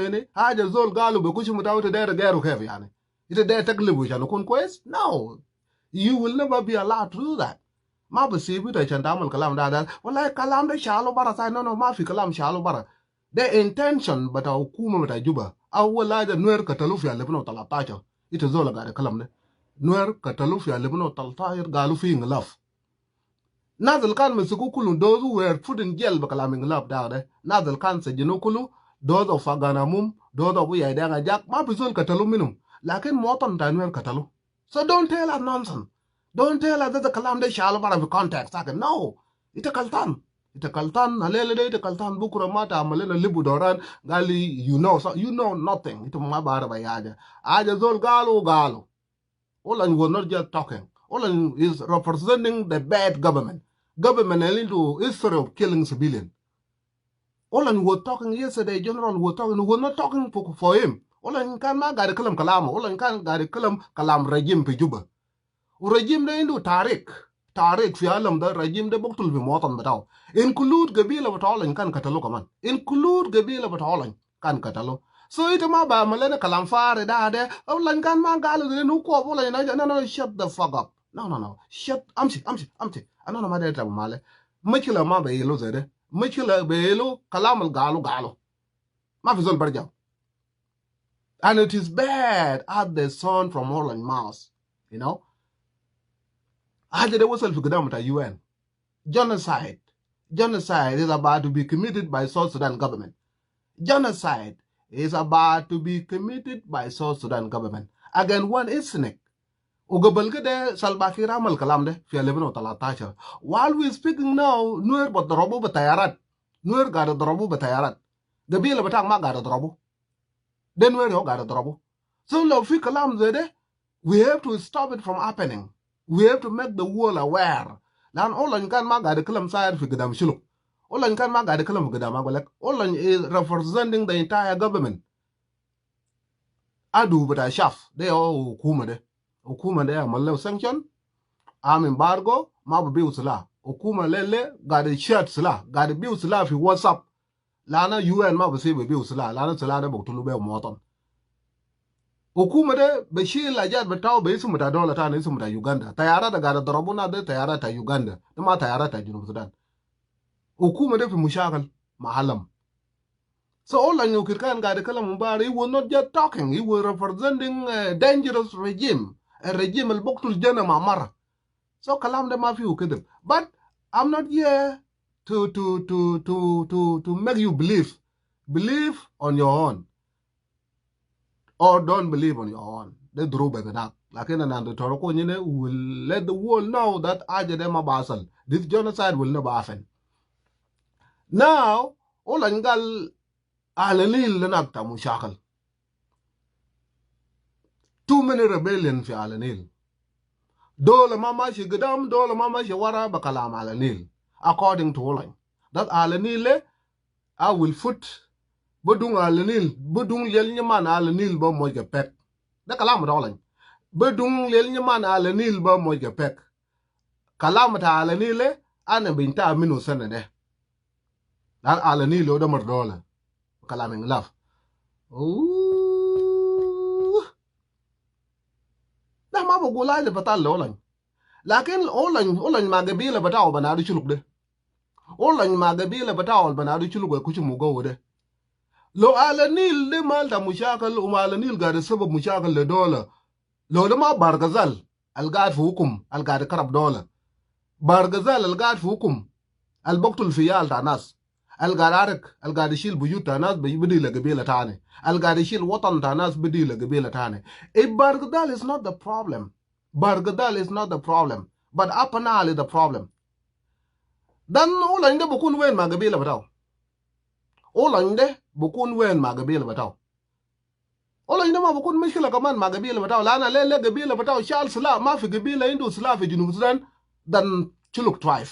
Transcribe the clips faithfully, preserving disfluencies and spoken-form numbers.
Ini haja zol galu be kush mutaw, ita der geru kef yani? Ita der taglibu shan kun kwes? No. You will never be allowed to do that. Ma bisibu ita shan tamal kalam da, da. Wallahi kalam da shalu bara sai. No, no, ma fi kalam shalu bara. De intention bita hukuma bita Juba. Awal haja Nuer katalu fi alfin u talatashar. Ita zol gaid kalam de. Nuer katalu fi alfin u talatashar, galu fi inqilab. Nas al kan masiku kulu, those who were put in jail be kalam inqilab da de. Nas al kan sajinu kulu, those of Pagan Amum, those of Yai Deng Ajak, ma fi zol katalu minum. Lakin muwatan ta Nuer katalu. So don't tell us nonsense. Don't tell us that the kalam de shalu bara fi context. Sakin. No. Ita kaltan. Ita kaltan. Alela de ita kaltan. Bukura ma ta amal lena libu doran. Gali, you know, so you know nothing. Ita ma barif ayi haja. Haja zol galu, galu. Olany was not just talking. Olany is representing the bad government. Government el indu history of killing civilian. Olany was talking yesterday, General was talking, he was not talking for, for him. Olany kan ma gaid kalam kalama. Olany kan gaid kalam kalam regime fi Juba. U regime de indu tarik. Tarik fi alam de, regime de buktul fi muwatan bitau. Include gabila bita Olany kan katalu kaman. Include gabila bita Olany kan katalu. So ita ma ba amal lena kalam fari da de. Olany kan ma galu de nu ko Olany na, no, no, shut the fuck up. No, no, no. Shut, amshi, amshi, amshi. Ana, ana ma der ta male. Mushkila ma be ilu zede. Mushkila be ilu kalam al galu, galu. Ma fi zol barjau. And it is bad as they sound from Olany mouth. You know? Haja de wasal fi gidam ta U N. Genocide. Genocide is about to be committed by South Sudan government. Genocide is about to be committed by South Sudan government against one ethnic. U gabal kede Salva Kiir amal kalam de fi alfin u talatashar. While we speaking now, Nuer bidarabu be tayarat. Nuer gaid idrabu be tayarat. Gabila bitak ma gaid idrabu. De Nuer ya hu gaid idrabu. So lo fi kalam zede, we have to stop it from happening. We have to make the world aware. Lan Olany kan ma gaid kalam sair fi gidam Shuluk. Olany kan ma gaid kalam fi gidam Agwelek. Olany is representing the entire government. Adu bita shaf, de ya hukuma de. Hukuma de amal lehu sanction, am embargo, ma bibiu silah. Hukuma lele gaid shad silah, gaid biu silah fi WhatsApp. Lana U N ma bisibu bibiu silah, lana silah de buktulu be muwatan. Hukuma de bishil ajat bitau be isum bita dola tani, isum bita Uganda. Tayarat de gaid idrabu nas de tayarat ta Uganda. De ma tayarat ta Junub Sudan. Hukuma de fi mushakil ma alam. So Olany u Kiir kan gaid kalam mubari, he was not just talking, he was representing a dangerous regime, a regime al buktul jana ma mara. So kalam de ma fiu kidib. But I'm not here to, to, to, to, to, to make you believe. Believe on your own. Or don't believe on your own. De durubu bitak. Lakin ana ando toro ko nyine, we will let the world know that haja de ma basal. This genocide will never happen. Now, Olany gal Ala Nil de nas ta mushakil. Too many rebellion fi Ala Nil. Dola ma mashi gidam, dola ma mashi wara be kalam Ala Nil. According to Olany. That Ala Nil de, I will put, bedung Ala Nil, bedung liel nyaman Ala Nil be moj ga pek. De kalam bita Olany. Bedung liel nyaman Ala Nil be moj ga pek. Kalam ta Ala Nil de, ana binta minu sene de. Lan Ala Nil de mar dola. Kalam inqilab. Ooh. De ma bagul haja batal le Olany. Lakin Olany, Olany ma gabila bitau banadu Shuluk de. Olany ma gabila bitau banadu Shuluk kush mugo de. Lo Ala Nil de mal ta mushakil, um Ala Nil gaid sabab mushakil le dola. Lo de ma Bahr el Ghazal al gaid fi hukum, al gaid karab dola. Bahr el Ghazal al gaid fi hukum, al buktul fi iyal ta nas. Al gaid arik, al gaid shil buyut ta nas, be-, bidi le gabila tani. Al gaid shil watan ta nas, bidi le gabila tani. If Bahr el Ghazal is not the problem, Bahr el Ghazal is not the problem, but Upper Nile is the problem. Then Olany de bukun wen ma gabila bitau? Olany de bukun wen ma gabila bitau? Olany de ma bukun mushkila kaman ma gabila bitau. Lana le, le gabila bitau shal silah, ma fi gabila indu silah fi Junub Sudan dan Shuluk tribe.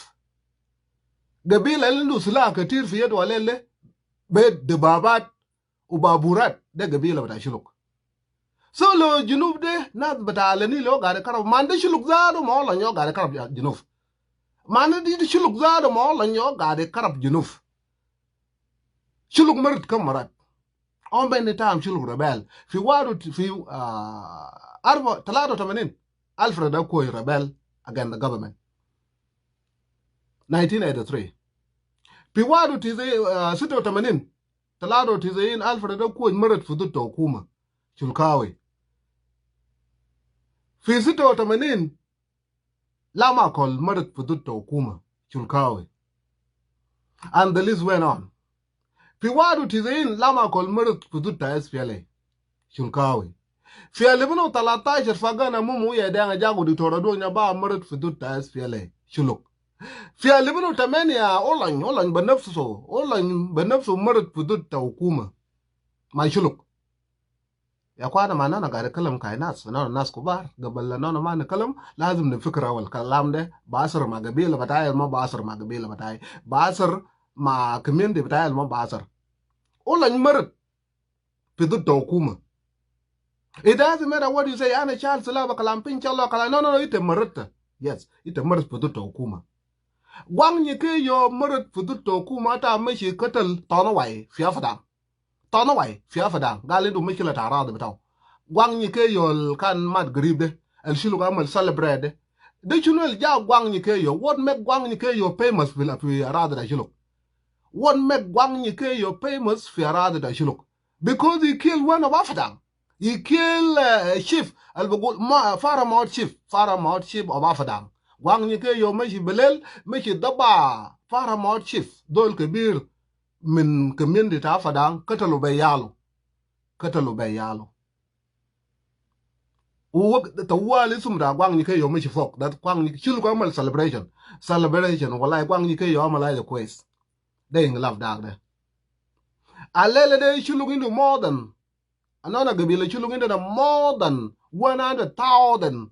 Gabila indu silah ketir fi yadu le, le be debabat u baburat, de gabila bita Shuluk. So lo Junub de, nas bita Ala Nil yo gaid karab, man de Shuluk zatu ma Olany yo gaid karab Junub. Man de Shuluk zatu ma Olany yo gaid karab Junub. Shuluk marat kam marat. How many times Shuluk rebel? في واحد وت-، في، آه، أربعة، تلاتة وتمانين، Alfred Akuoch rebel against the government. Nineteen eighty-three. في واحد وتسعين، آه، ستة وتمانين، تلاتة وتسعين، Alfred Akuoch مرد في ضد حكومة شلكاوي. في ستة وتمانين، Lam Akol مرد في ضد حكومة شلكاوي. And the list went on. في واحد وتسعين، Lam Akol مرد في ضد S P L A شلكاوي. في ألفين وتلتاشر، Pagan Amum ويا دينغ جاكو دكتور أدوك نبا مرد في ضد S P L A شلوك. في ألفين وتمانية، Olony، Olony بنفسه، Olony بنفسه مرد في ضد حكومة مع شلوك. يا اخوانا، ما نحن قاعد نتكلم كاي ناس، نحن ناس كبار. قبل لا نحن ما نتكلم، لازم نفكر اول الكلام ده بأثر مع قبيلة بتاعي ولا ما بأثر مع قبيلة بتاعي، بأثر مع community بتاعي ولا ما بأثر. Olony مرد في ضد حكومة. It doesn't matter what you say. أنا شال سلاح بكلام بين شاء الله كلام. No, no, no. Ita مرد. Yes, ita مرد في ضد حكومة. Gwang Nyekeyo مرد في ضد حكومة. تا مشي قتل Tonawai في Afadang. Tonawai في Afadang. قال عنده مشكلة أراضي بتاعه. Gwang Nyekeyo ال كان مات قريب ده، ال شلوك عمل celebrate ده. ده شنو ال جاب Gwang Nyekeyo؟ What make Gwang Nyekeyo famous في، في أراضي بتاع شلوك؟ What make Gwang Nyekeyo famous في أراضي بتاع شلوك؟ Because he kill one of Afadang. He kill, uh, chief. ال بقول ما، paramount chief. Paramount chief of Afadang. Gwang Nyekeyo مشي بالليل، مشي دبح paramount chief، زول كبير من community بتاع Afadang، قتلوا بي عياله. قتلوا بي عياله. ووقت طوالي اسم بتاع Gwang Nyekeyo مشي فوق. ده Gwang Nye-، شلوك عمل celebration. Celebration. والله Gwang Nyekeyo عمل حاجة كويس. ده انقلاب داك ده. الليلة ده شلوك عنده more than، أنا، أنا قبيلة شلوك عندنا more than one hundred thousand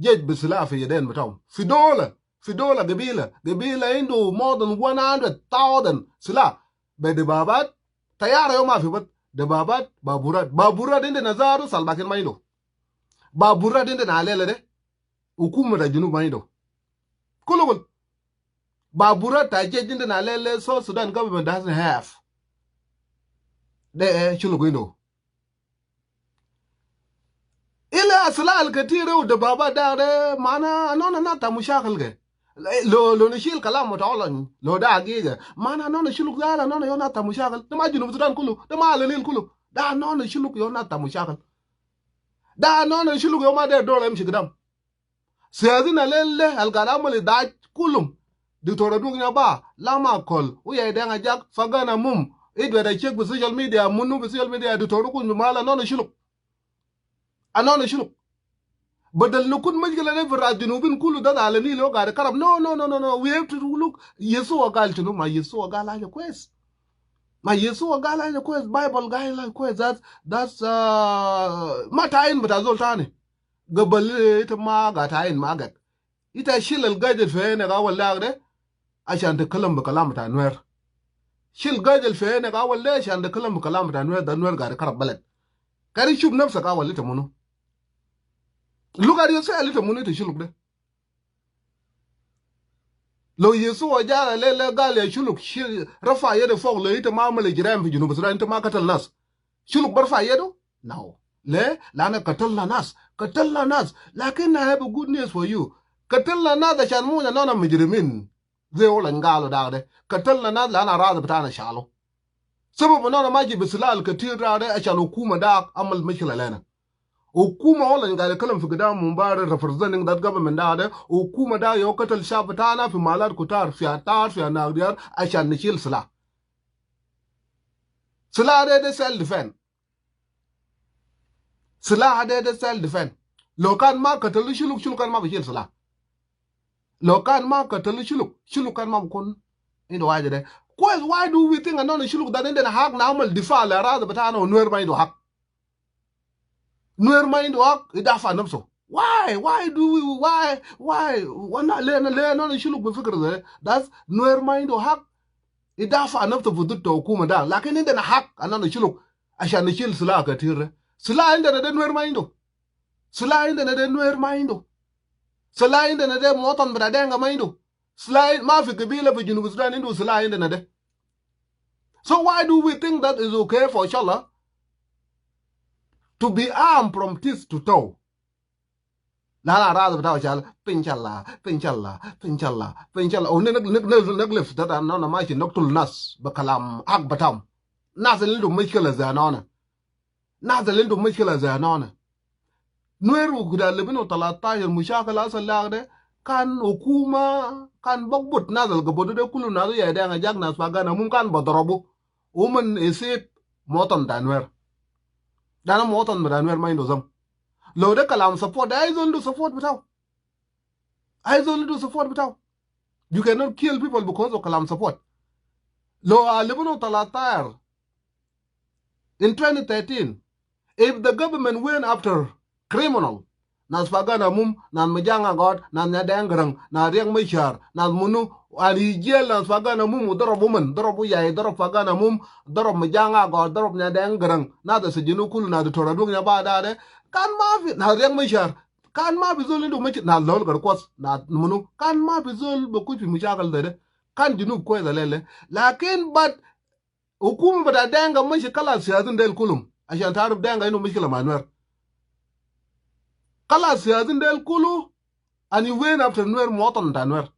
جيش بسلاح في يدين بتاعهم. في دولة، في دولة قبيلة، قبيلة عنده more than one hundred thousand سلاح. بدبابات، طيارة يوم ما في بت، دبابات، بابورات. بابورات عندنا زارو سلفاكير ما عنده. بابورات عندنا الليلة ده حكومة بتاع جنوب ما عنده. كله كله. بابورات بتاع جيش عندنا الليلة South Sudan government doesn't have. ده، إيه، شلوك عنده. إلا سلاح الكتير ودبابات ده، ده معناه أننا ناس بتاع مشاكل كده. لو، لو نشيل كلام بتاع Olony، لو ده حقيقة، معناه أننا شلوك ده، أننا يو ناس بتاع مشاكل. ده ما جنوب السودان كله، ده ما على النيل كله. ده أننا شلوك يو ناس بتاع مشاكل. ده أننا شلوك يو ما داير دولة يمشي قدام. سياسيين الليلة ده القاعد عمل إدعاء كلهم. دكتور أدوك نبا، Lam Akol، ويا دينغ جاك، Pagan Amum، إدوى ده تشيك في السوشيال ميديا، منو في السوشيال ميديا، دكتور أدوك نبا، أننا شلوك. أننا شلوك. بدل نكون مشكلة ده في راس جنوبين كله ده على النيل وقاعد كرب. No, no, no, no, no. We have to look. يسوع قال شنو؟ ما يسوع قال حاجة كويس. ما يسوع قال حاجة كويس. Bible قال حاجة كويس. That's, that's, uh, ما تعين بتاع زول تاني. قبل إنت ما قاعد تعين ما قاعد. إنت شيل القيد الفي عينك أول داك ده عشان تتكلم بكلام بتاع نوير. شيل القيد الفي عينك أول ده عشان تتكلم بكلام بتاع نوير. ده نوير قاعد يخرب بلد. كان شوف نفسك أول إنت منو. Look at yourself، إنت منو إنت شلوك ده. لو يسوع جاء الليلة قال يا شلوك، شيل، رفع يدك فوق، لو إنت ما عمل إجرام في جنوب السودان، إنت ما قتل ناس، شلوك برفع يده؟ No. ليه؟ لأن قتلنا ناس، قتلنا ناس. لكن I have a good news for you. قتلنا ناس عشان مو إننا مجرمين زي Olony قالوا داك ده. قتلنا ناس لأن أراضي بتاعنا شالوا. سبب إننا ما جيب سلاح الكتير داك ده عشان حكومة داك عمل مشكلة لنا. حكومة Olony قاعد يتكلم في قدام مبارك، representing that government داك ده. حكومة داك يو قتل شعب بتاعنا في مالات كتار، في عطار، في أناك ديار، عشان نشيل سلاح. سلاح ده، ده self defense. سلاح ده، ده self defense. لو كان ما قتلوا شلوك، شلوك كان ما بيشيل سلاح. لو كان ما قتلوا شلوك، شلوك كان ما بكون عنده حاجة ده. كويس، why do we think إننا شلوك ده عندنا حق نعمل دفاع لأراضي بتاعنا ونوير ما عنده حق؟ نوير ما عنده حق يدافع عن نفسه. Why? Why do we, why, why? وانا ليه، ليه إننا شلوك بفكر ده؟ That's نوير ما عنده حق يدافع عن نفسه في ضد الحكومة ده. لكن عندنا حق إننا شلوك عشان نشيل سلاح كتير ده. سلاح عندنا ده نوير ما عنده. سلاح عندنا ده نوير ما عنده. سلاح عندنا ده مواطن بتاع دينكا ما عنده. سلاح ما في قبيلة في جنوب السودان عنده سلاح عندنا ده. So why do we think that is okay for شالا to be armed from tip to toe. Lana aradh bitau shal, piny shala, piny shala, piny shala, piny shala. O, ne, ne, ne, ne, ne, left, that, no, no, mashi noktul nas, be kalam hak bitam. Nas al indu mushkila zai nona. Nas al indu mushkila zai nona. Nuer wu kida lebinu talatashar mushakil asal lag de, kan hukuma, kan bagbut nas al gabodu de kulu nas ya de ngajak nas Pagan Amum kan badarabu. Uman isip muwatan ta Nuer. Dana muwatan ta Nuer ma indu zam. Lo de kalam support, de ai zol indu support bitau. Ai zol indu support bitau. You cannot kill people because of kalam support. Lo a lebinu talatashar in twenty thirteen, if the government went after criminal, nas Pagan Amum, nas Majang Agot, nas Nyadeng Garang, nas Riek Machar, nas munu, and he jail nas Pagan Amum, darab uman, darab yai, darab Pagan Amum, darab Majang Agot, darab Nyadeng Garang, nas da sijinu kulu, nas Doctor Aduong Nyabada de, kan mafi, nas Riek Machar, kan mafi zol indu mushkila, nas Lol Garkwas, nas munu, kan mafi zol bakuj fi mushakil de de. Kan Junub kwes alele. Lakin but hukuma bita Denka mashi kalas fi siyasiyin del kulum. Ashan tarif Denka indu mushkila ma Nuer. Kalas fi siyasiyin del kulu, and he went after Nuer, muwatan ta Nuer.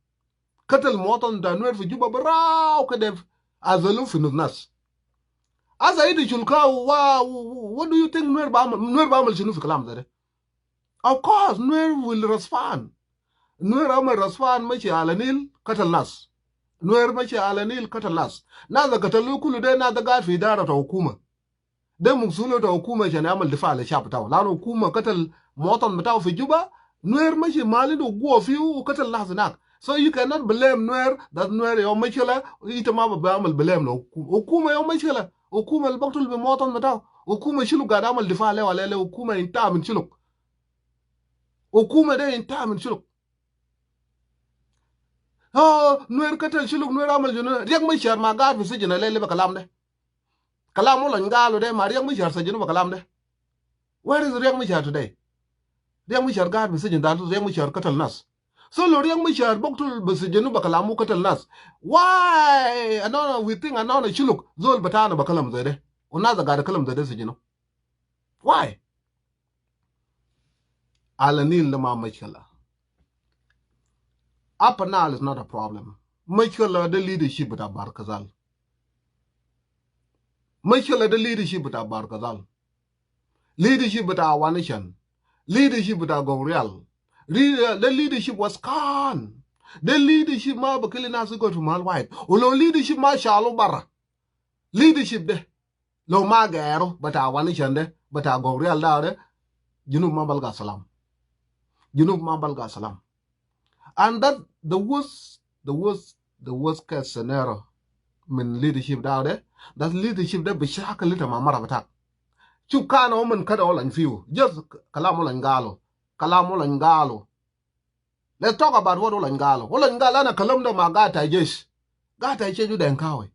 Katal muwatan ta Nuer fi Juba barau kede, azalu fi nus nas. Asa ita shulka wa, what do you think Nuer bi amal, Nuer bi amal shinu fi kalam zai de? Of course, Nuer will respond. Nuer amal respond, mashi ala Nil, katal nas. Nuer mashi ala Nil, katal nas. Nas da katalu kulu de, nas da gaid fi idara ta hukuma. De masuliya ta hukuma ashan yamal difa le shab bitau. Lanu hukuma katal muwatan bitau fi Juba, Nuer mashi ma indu guwa fiu u katal nas hinak. So you cannot blame Nuer, that Nuer ya uwo mushkila, ita ma bi amal blame le hukuma. Hukuma ya uwo mushkila. Hukuma al baktul fi muwatan bitau. Hukuma shinu gaid amal difa le wala le, hukuma inta min shinu. Hukuma de inta min shinu. Oh, Nuer katal Shuluk, Nuer amal shunu. Riek Machar ma gaid fi sijin alele be kalam de. Kalam uwo lany galu de, ma Riek Machar sijinu be kalam de. Where is Riek Machar today? Riek Machar gaid fi sijin, da Riek Machar katal nas. So lo Riek Machar baktul be sijinu be kalam uwo katal nas. Why? Anona, we think anona Shuluk, zol bitana be kalam zai de. U nas gaid kalam zai de sijinu. Why? Ala Nil de ma mushkila. Upper Nile is not a problem. Mushkila de leadership bita Bahr el Ghazal. Mushkila de leadership bita Bahr el Ghazal. Leadership bita Awanishan. Leadership bita Gogrial. Leader, de leadership was gone. De leadership ma bi kili nas go to mal wide. Ulo leadership ma shalu bara. Leadership de. Lo ma geru, bita Awanishan de, bita Gogrial da de, Junub ma balga salam. Junub ma balga salam. And that the worst, the worst, the worst case scenario min leadership da de, that leadership de bi shakil ita ma mara bitak. Shuf kan uwo min kede uwo lany fiu. Just kalam uwo lany galu. Kalam uwo lany galu. Let's talk about what uwo lany galu. Uwo lany galu, ana kalam de ma gaid ta jesh. Gaid ta jesh u Denkawi.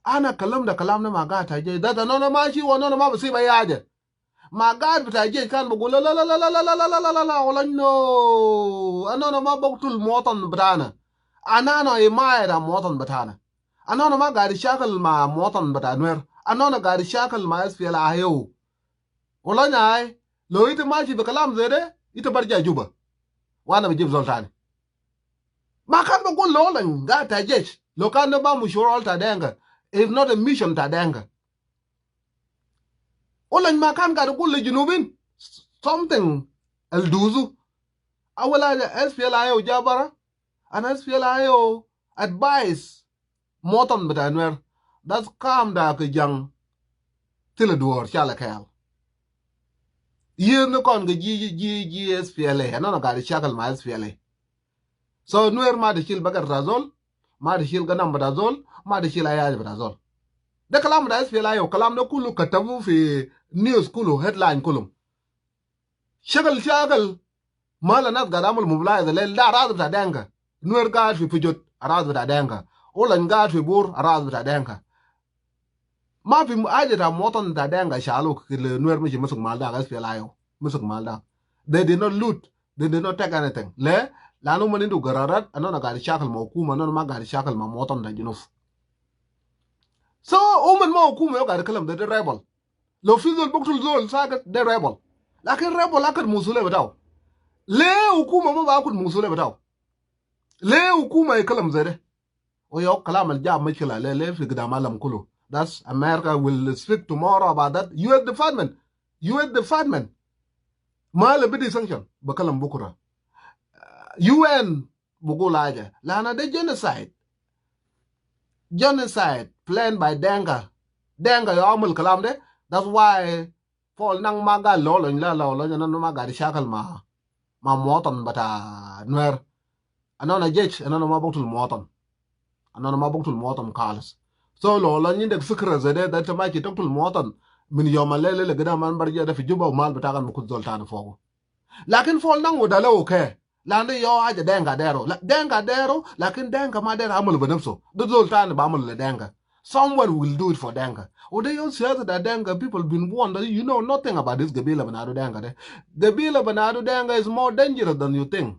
Ana kalam de, kalam de ma gaid ta jesh. Da, da, anona ma shi, anona ma bi sib ai haja. Ma gaid bita jesh kan bi gul la, la, la, uwo lany no. Anona ma baktul muwatan bitana. Anona imaya ta muwatan bitana. Anona ma gaid shakil ma muwatan bita Nuer. Anona gaid shakil ma S P L A I O. Uwo lany ai, lo ita mashi be kalam zai de, ita barja Juba. Wa ana bi jib zol tani. Ma kan bi gul lo uwo lany gaid ta jesh, lo kan de ma mushkila ta Denka. It's not a mission ta Denka. Uwo lany ma kan gaid gul le Junubin something al duzu. Awal haja S P L A I O ja bara, and S P L A I O advise muwatan bita Nuer, that's kam da ke jang tila duwar shala kayal. Yen ni kon ke ji, ji, ji S P L A, anona gaid shakil ma S P L A. So Nuer ma ta shil bagar ta zol, ma ta shil ganam bita zol, ma ta shil ai haja bita zol. De kalam bita S P L A I O, kalam de kulu katabu fi news kulu, headline kulum. Shakil, shakil, ma la nas gaid amal mobilize le, da aradh bita Denka. Nuer gaid fi Pujut, aradh bita Denka. Uwo lany gaid fi Bor, aradh bita Denka. Ma fi haja ta muwatan ta Denka shalu kede Nuer mashi masuk mal da, S P L A I O masuk mal da. They did not loot, they did not take anything. Le, lanu uwo min indu gararat, anona gaid shakil ma hukuma, anona ma gaid shakil ma muwatan ta Junub. So, uwo min ma hukuma ya gaid kalam de, de rebel. Lo fi zol buktul zol sakit, de rebel. Lakin rebel akhud masuliya bitau. Le hukuma ma ba akhud masuliya bitau. Le hukuma ikalam zede. Wa yau kalam al jab mushkila le, le fi gidam alam kulu. That's America will speak tomorrow about that. U S department. U S department. Ma le bidi sanction. Bikalam bukura. U N bugul haja. Lana de genocide. Genocide planned by Denka. Denka yau amul kalam de. That's why Paul Nang ma gal lo lo la lo lo, ana ma gal shakal ma, ma muwatin bita Nuer. Ana na jesh, ana ma buktul muwatin. Ana ma buktul muwatin khalis. So lo lo indek fikra zede, da ita ma ki tuktul muwatin. Min yom al-lele le gidam, ana barja de fi Juba, wa mal bitakan bikun zol tani fogu. Lakin Paul Nang wa da le okay. Lana yau haja Denka deru. La, Denka deru, lakin Denka ma deru amul bi nafsu. De zol tani bi amul le Denka. Someone will do it for Denka. Wa de yau siyasa ta Denka, people been warned that you know nothing about this gabila banadu Denka de. Gabila banadu Denka is more dangerous than you think.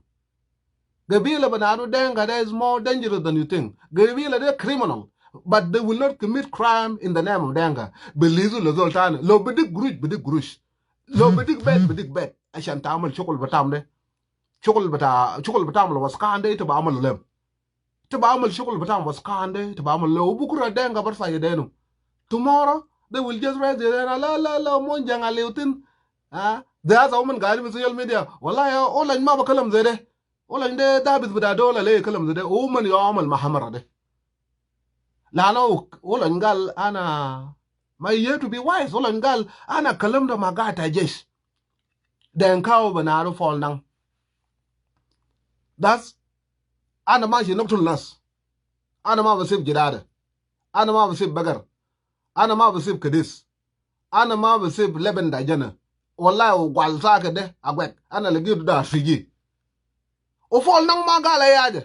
Gabila banadu Denka de is more dangerous than you think. Gabila de criminal. But they will not commit crime in the name of Denka. Bi lizu le zol tani. Lo bidik gurush, bidik gurush. Lo bidik bet, bidik bet. Ashan ta amul shukul bitam de. Shukul bita, shukul bitam lo waskan de, ita bi amul lem. Ita bi amul shukul bitam waskan de, ita bi amul lo. Bukura Denka barfa yadenu. Tomorrow, they will just raise their hand. La, la, la, Monjang aleutin. Ha? They as a woman gari min social media. Wallahi, ya, Olany ma bikalam zede. Olany de, da bis bita dola le kalam zede. Woman yau amul mahamara de. Lana Olany gal ana, ma you have to be wise. Olany gal ana kalam da ma gal ta jesh. Denka wa banadu Paul Nang. That's, ana mashi nuktul nas. Ana ma basib jidada. Ana ma basib bagar. Ana ma basib kadis. Ana ma basib leben da jana. Wallahi wa gwal sakit de, agwek. Ana lagitu da fiji. Wa Paul Nang ma gal ay haja.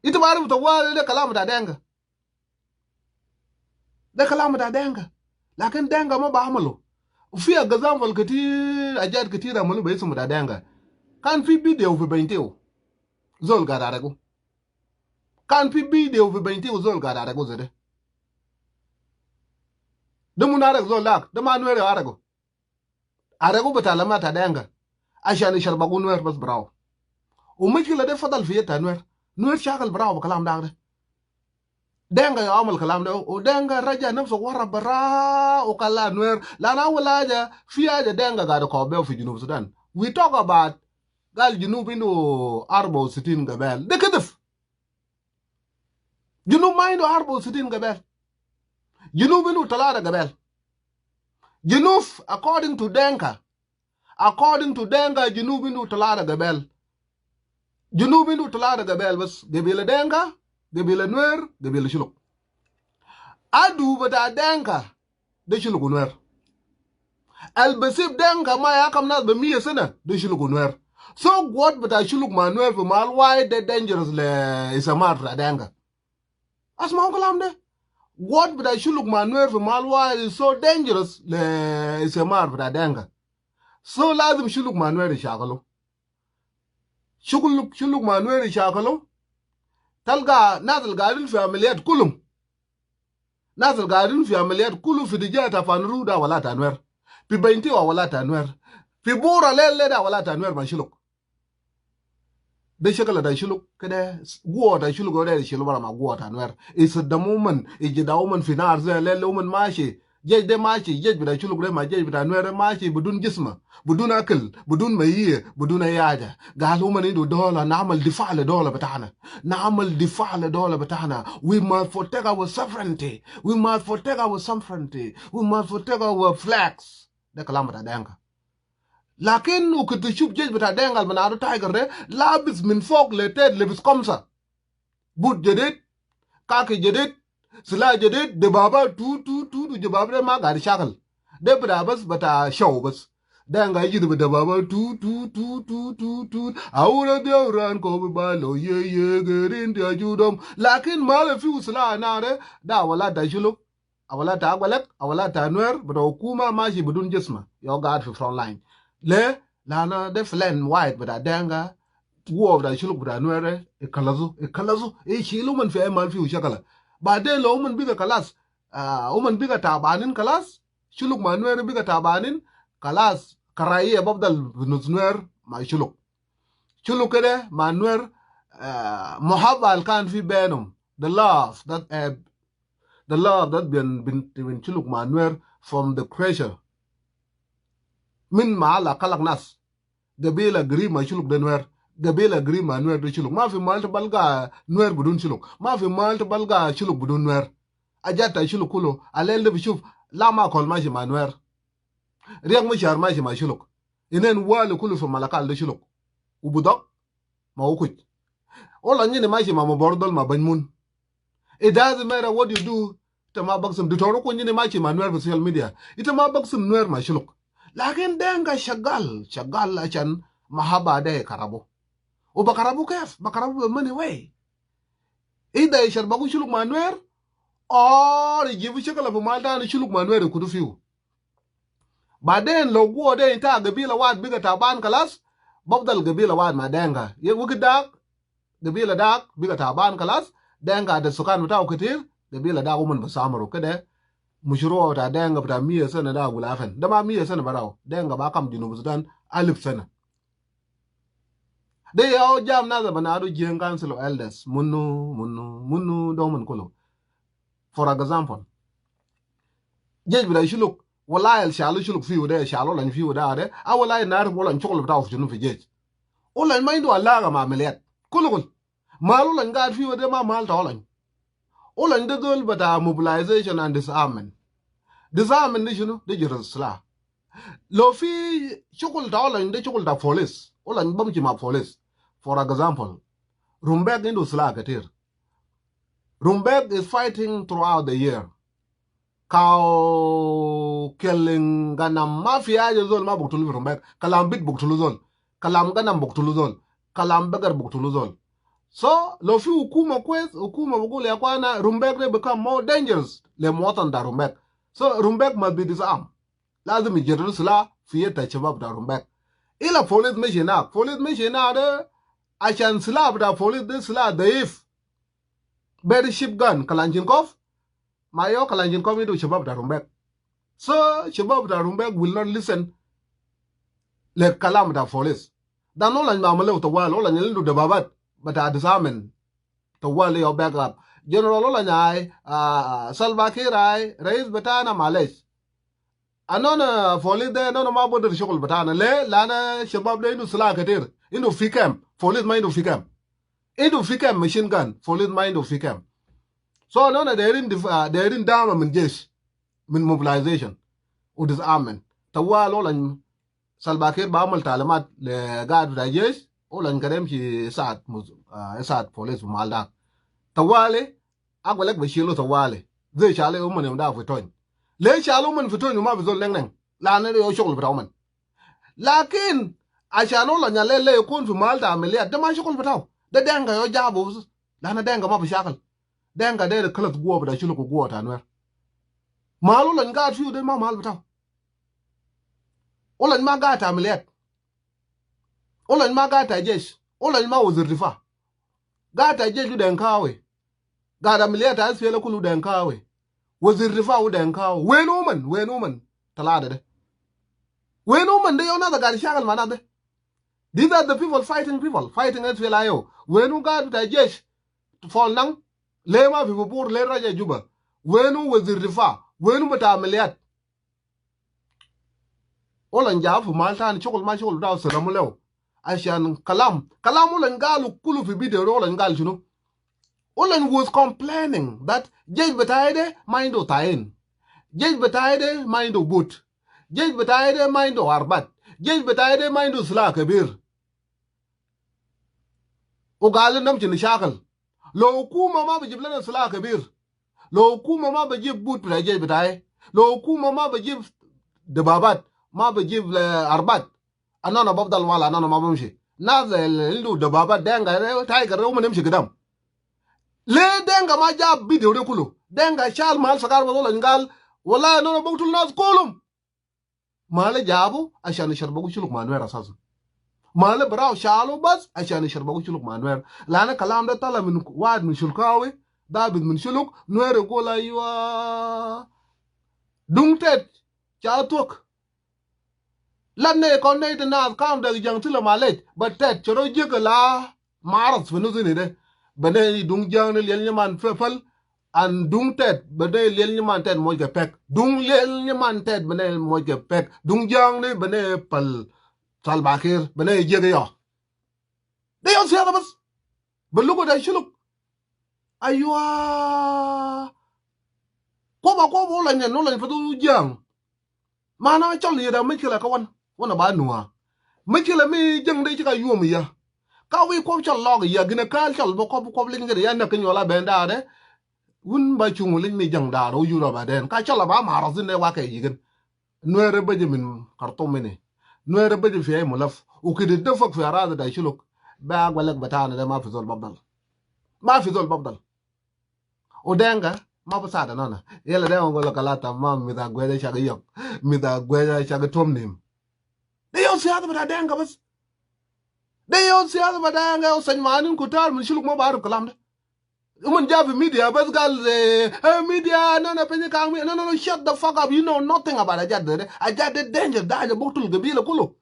Ita barif tawali de kalam ta Denka. De kalam ta Denka. Lakin Denka ma bi amalu. Fi example ketir, hajat ketir amalu bi isum ta Denka. Kan fi video fi Bentiu. Zol gad aregu. Kan fi video fi Bentiu zol gad aregu zede. De munu aregu zol dak. De ma Nuer aregu. Aregu bita lama ta Denka. Ashan ishar bagu Nuer bas brau. Wa mushkila de fadal fi yad ta Nuer. Nuer shakal brau bi kalam dak de. Denka yau amul kalam de. Wa Denka raja nafsu wara bara wa kala Nuer. Lana awal haja, fi haja Denka gad kobe fi Junub Sudan. We talk about gal Junub indu arba wa sitin gabel. De kidif. Junub ma indu arba wa sitin gabel. Junub indu talata gabel. Junub, according to Denka, according to Denka, Junub indu talata gabel. Junub indu talata gabel bas. Gabila Denka, gabila Nuer, gabila Shuluk. Adu bita Denka, de Shuluk Nuer. Al basib Denka ma ya kam nas bi mia sana, de Shuluk Nuer. So, guwat bita Shuluk ma Nuer fi mahal wahid de dangerous le istimrar ta Denka. Asmau kalam de. Guwat bita Shuluk ma Nuer fi mahal wahid is so dangerous le istimrar ta Denka. So, lazim Shuluk ma Nuer ishakalu. Shuluk, Shuluk ma Nuer ishakalu. Talga nas al gaidin fi amaliyat kulum. Nas al gaidin fi amaliyat kulu fi tijah ta Panuru da awlad ta Nuer. Fi Bentiu awlad ta Nuer. Fi Bura lele da awlad ta Nuer ma Shuluk. De shakal ta Shuluk kede, guwa ta Shuluk de shilu bara ma guwa ta Nuer. Isaddamu uman, ijidau uman fi nar zede lele uman mashi. Jesh de mashi, jesh bita Shuluk de ma jesh bita Nuer de mashi bidun jisma. Bidun akil, bidun mayi, bidun ay haja. Galu uman indu dola, naamal difa le dola bitana. Naamal difa le dola bitana. We must protect our sovereignty. We must protect our sovereignty. We must protect our flags. De kalam bita Denka. Lakin ukitu shuf jesh bita Denka al banadu Tiger de, labis min fok le tet, labis kamsa. But jadid, kaki jadid, sila jadid, debaba tu, tu, tu, tu, debaba de ma gad shakal. De bita bas, bita show bas. Denka iji de bita debaba tu, tu, tu, tu, tu, tu. Awura de awran ko bi balo, ye, ye, gerin de ajudom. Lakin ma le fi usla nare, da awlad ta Shuluk. Awlad ta Agwelek, awlad ta Nuer, bita hukuma mashi bidun jisma. Yau gad fi front line. Le, lana de plan wahid bita Denka, guwa bita Shuluk bita Nuer, ikalazu, ikalazu, ishilu uman fi ay mahal fi shakala. Baden lo uman biga kalas, ah, uman biga tabanin kalas, Shuluk ma Nuer biga tabanin, kalas, karahiya bafdal fi nus Nuer ma Shuluk. Shuluk kede ma Nuer, ah, muhabba al kan fi bainum. The love that, eh, the love that been, been, been Shuluk ma Nuer from the creation. Min ma Allah khalak nas. Gabila garib ma Shuluk de Nuer. Gabila garib ma Nuer de Shuluk. Ma fi mahal ta balga Nuer bidun Shuluk. Ma fi mahal ta balga Shuluk bidun Nuer. Ajat ta Shuluk kulu. Alel de bishuf. La ma kol mashi ma Nuer. Riek Machar mashi ma Shuluk. Inen wali kulu fi Malakal de Shuluk. Ubu dok. Ma ukuj. Olany ini mashi ma Mabor dol ma Banymun. It doesn't matter what you do. Ita ma baksum. Dutoro ko ini mashi ma Nuer fi social media. Ita ma baksum Nuer ma Shuluk. Lakin Denka shagal, shagal ashan mahaba de karabu. Uba karabu kef, ba karabu be many way. Ida ishar bagu Shuluk ma Nuer, or ijibu shakal fi mahal tani Shuluk ma Nuer kutu fiu. Baden lo guwa de inta gabila wahid biga taban kalas, bafdal gabila wahid ma Denka. Ye wiki dak, gabila dak biga taban kalas, Denka de sukan bitau ketir, gabila dak uman basamaru kede. Mushruwa bita Denka bita mia sana da gulafen. Da ma mia sana barau. Denka ba kam Junub Sudan alif sana. De yau jam nasa banadu Jieng Council of Elders. Munu, munu, munu, doman kulu. For example, jesh bita Shuluk, wallahi al shalu Shuluk fiu de, shalu olany fiu de, de, a wallahi narif olany shukul bitau fi shunu fi jesh. Olany ma indu alaga ma amaliyat. Kulu kulu. Mahal olany gaid fiu de ma mahal ta olany. Olany de zol bita mobilization and disarmament. Disarmament de shunu? De jere silah. Lo fi shukul ta olany de shukul ta police. Olany bamshi ma police. For example, Rumbek indu silah ketir. Rumbek is fighting throughout the year. Cow, killing ganam, ma fi haja zol ma buktulu fi Rumbek. Kalam bit buktulu zol. Kalam ganam buktulu zol. Kalam bagar buktulu zol. So, lo fi hukuma kwes, hukuma bugul ya akhwana, Rumbek de become more dangerous le muwatan ta Rumbek. So, Rumbek must be disarmed. Lazim ijerru silah fi yed ta shabab ta Rumbek. Illa police mashi hinak. Police mashi hinak de, ashan silah bita police de silah daif. Very cheap gun, Kalashnikov. Ma yau Kalashnikov indu shabab ta Rumbek. So, shabab ta Rumbek will not listen le kalam ta police. Dan olany ma amalew tawali, olany indu dababat bita disarmament. Tawali yau backup. General olany ai, ah, Salva Kiir ai, rais bitana, malesh. Anona police de, anona ma bigder shukul bitana. Le, lana shabab de indu silah ketir. Indu P K M. Police ma indu P K M. Indu P K M machine gun. Police ma indu P K M. So, anona dairin dif-, ah, dairin dama min jesh. Min mobilization. U disarmament. Tawali olany Salva Kiir ba amal talimat le gaid bita jesh, olany kede yamshi said mus-, ah, said police fi mahal dak. Tawali, agwal lek be shilu tawali. Zai shalu uman yom dak fi Tony. Le shalu uman fi Tony ma fi zol neng neng. Lana de yau shukul bita uman. Lakin, ashan olany alele yakun fi mahal ta amaliyat. De ma shukul bitau. De Denka yau jabu bas. Lana Denka ma bi shakal. Denka de kalas guwa bita Shuluk u guwa ta Nuer. Mahal olany gaid fiu de ma mahal bitau. Olany ma gaid ta amaliyat. Olany ma gaid ta jesh. Olany ma wazir difa. Gaid ta jesh u Denkawi. Gaid amaliyat ta S P L A kulu u Denkawi. Wazir difa u Denkawi. Wenu uman, wenu uman? Talata de. Wenu uman de yau nas gaid shakal ma nas de? These are the people fighting people, fighting S P L A O. Wenu gaid bita jesh? Fol nang, le ma fi Bor, le raja Juba. Wenu wazir difa? Wenu bita amaliyat? Olany jabu fi mahal tani, shukul ma shukul bitau, salamu lew. Ashan kalam, kalam olany galu kulu fi video de, olany gal shunu? Olany was complaining that jesh bitai de ma indu tayin. Jesh bitai de ma indu but. Jesh bitai de ma indu arbat. Jesh bitai de ma indu silah kebir. U gal namshi nishakal. Lo hukuma ma bi jib lena silah kebir, lo hukuma ma bi jib but bita jesh bitai, lo hukuma ma bi jib dababat, ma bi jib, eh, arbat, anana bafdal wala anana ma bamshi? Nas al indu dababat, Denka de, Tiger de, uman yamshi gidam. Le Denka ma jab video de kulu? Denka shal mahal sagar bas, olany gal, wallahi anana buktul nas kulum. Mahal jabu ashan ishar bagu Shuluk ma Nuer asasan. Mahal barau shalu bas ashan ishar bagu Shuluk ma Nuer. Lana kalam de tala min wahid min Shulkawi, dabit min Shuluk, Nuer yagul aywa. Dung Tet, ca thuak. Lan ne kon ne te na kam da jang tila malej, ba tet choro jek la maras finu sini de. Bene dung jang ne liel nyaman fe-, fal, an dung tet, bene liel nyaman tet moj ke pek. Dung liel nyaman tet, bene moj ke pek. Dung jang ne, bene pal Salva Kiir, bene jek yo. De yo siasa bas. Belugu da shuluk. Aywa. Koba, koba, olan yan, olan fatu jang. Mana chol ya da mishkila ka wan. Wan ba nua. Mishkila mi jang de chika yuom ya. Ka wi kob chol log ya, gina kal chol bo kob, kob ling gina ya na kinyola benda de. Wun ba chungu ling mi jang da ro yura ba den. Ka chol ba maras ne wa ke yigin. Nuer baji min Khartoum ini. Nuer baji fi ay mulaf. Ukidi dafak fi arada da shuluk. Ba gwalek batana de ma fi zol bafdal. Ma fi zol bafdal. Udenga, ma basada nona. Yala de ngolo kalata ma mida gweja shagi yok. Mida gweja shagi tuom nim. De yo siasa bata Denga bas. De yo siasa bata Denga, yo sanymanin kutar min shuluk ma baruf kalam de. Uman ja fi media bas gal, eh, eh, media, no, no, penye kang mi, no, no, no, shut the fuck up. You know nothing about ajat de. Ajat de danger, danger, buktul gabila kulu.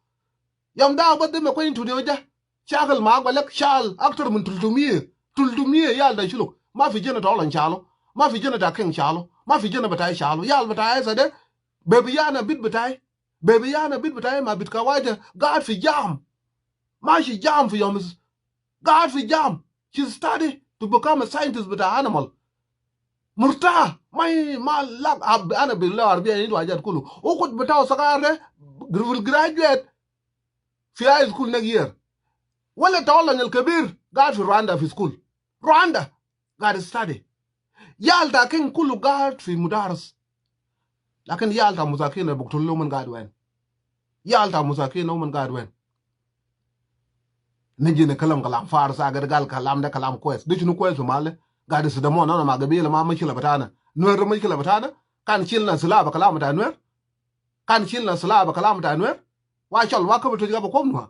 Yom da bas de me kwen tuni oja. Shakal ma gwalek shal, aktar min tultumiya. Tultumiya yal da shuluk. Ma fi jana ta olan shalo. Ma fi jana ta keng shalo. Ma fi jana bata shalo. Yal bata sa de. Baby yana bit bata. Baby yana bit bata ma bit kawaja. Gad fi jam. Ma shi jam fi yom. Gad fi jam. She study to become a scientist bita animal. Murta, ma, ma lak, ab-, ana bi lo Arabiya indu ajat kulu. Ukut bita sagar de, will graduate fi high school next year. Wala ta olan al kabir, gad fi Rwanda fi school. Rwanda, gad study. Yal ta keng kulu gad fi mudaris. Lakin yal ta musakin al buktul lo man gad wen. Yal ta musakin lo man gad wen. Niji nikalam kalam faris, agad gal kalam de kalam kwes. De shunu kwes fi male? Gad sidamon ana ma gabila ma mishkila batana. Nuer mishkila batana. Kan shilna sila ba kalam ta Nuer. Kan shilna sila ba kalam ta Nuer. Wa chol wa kabu tuji gaba kom nua.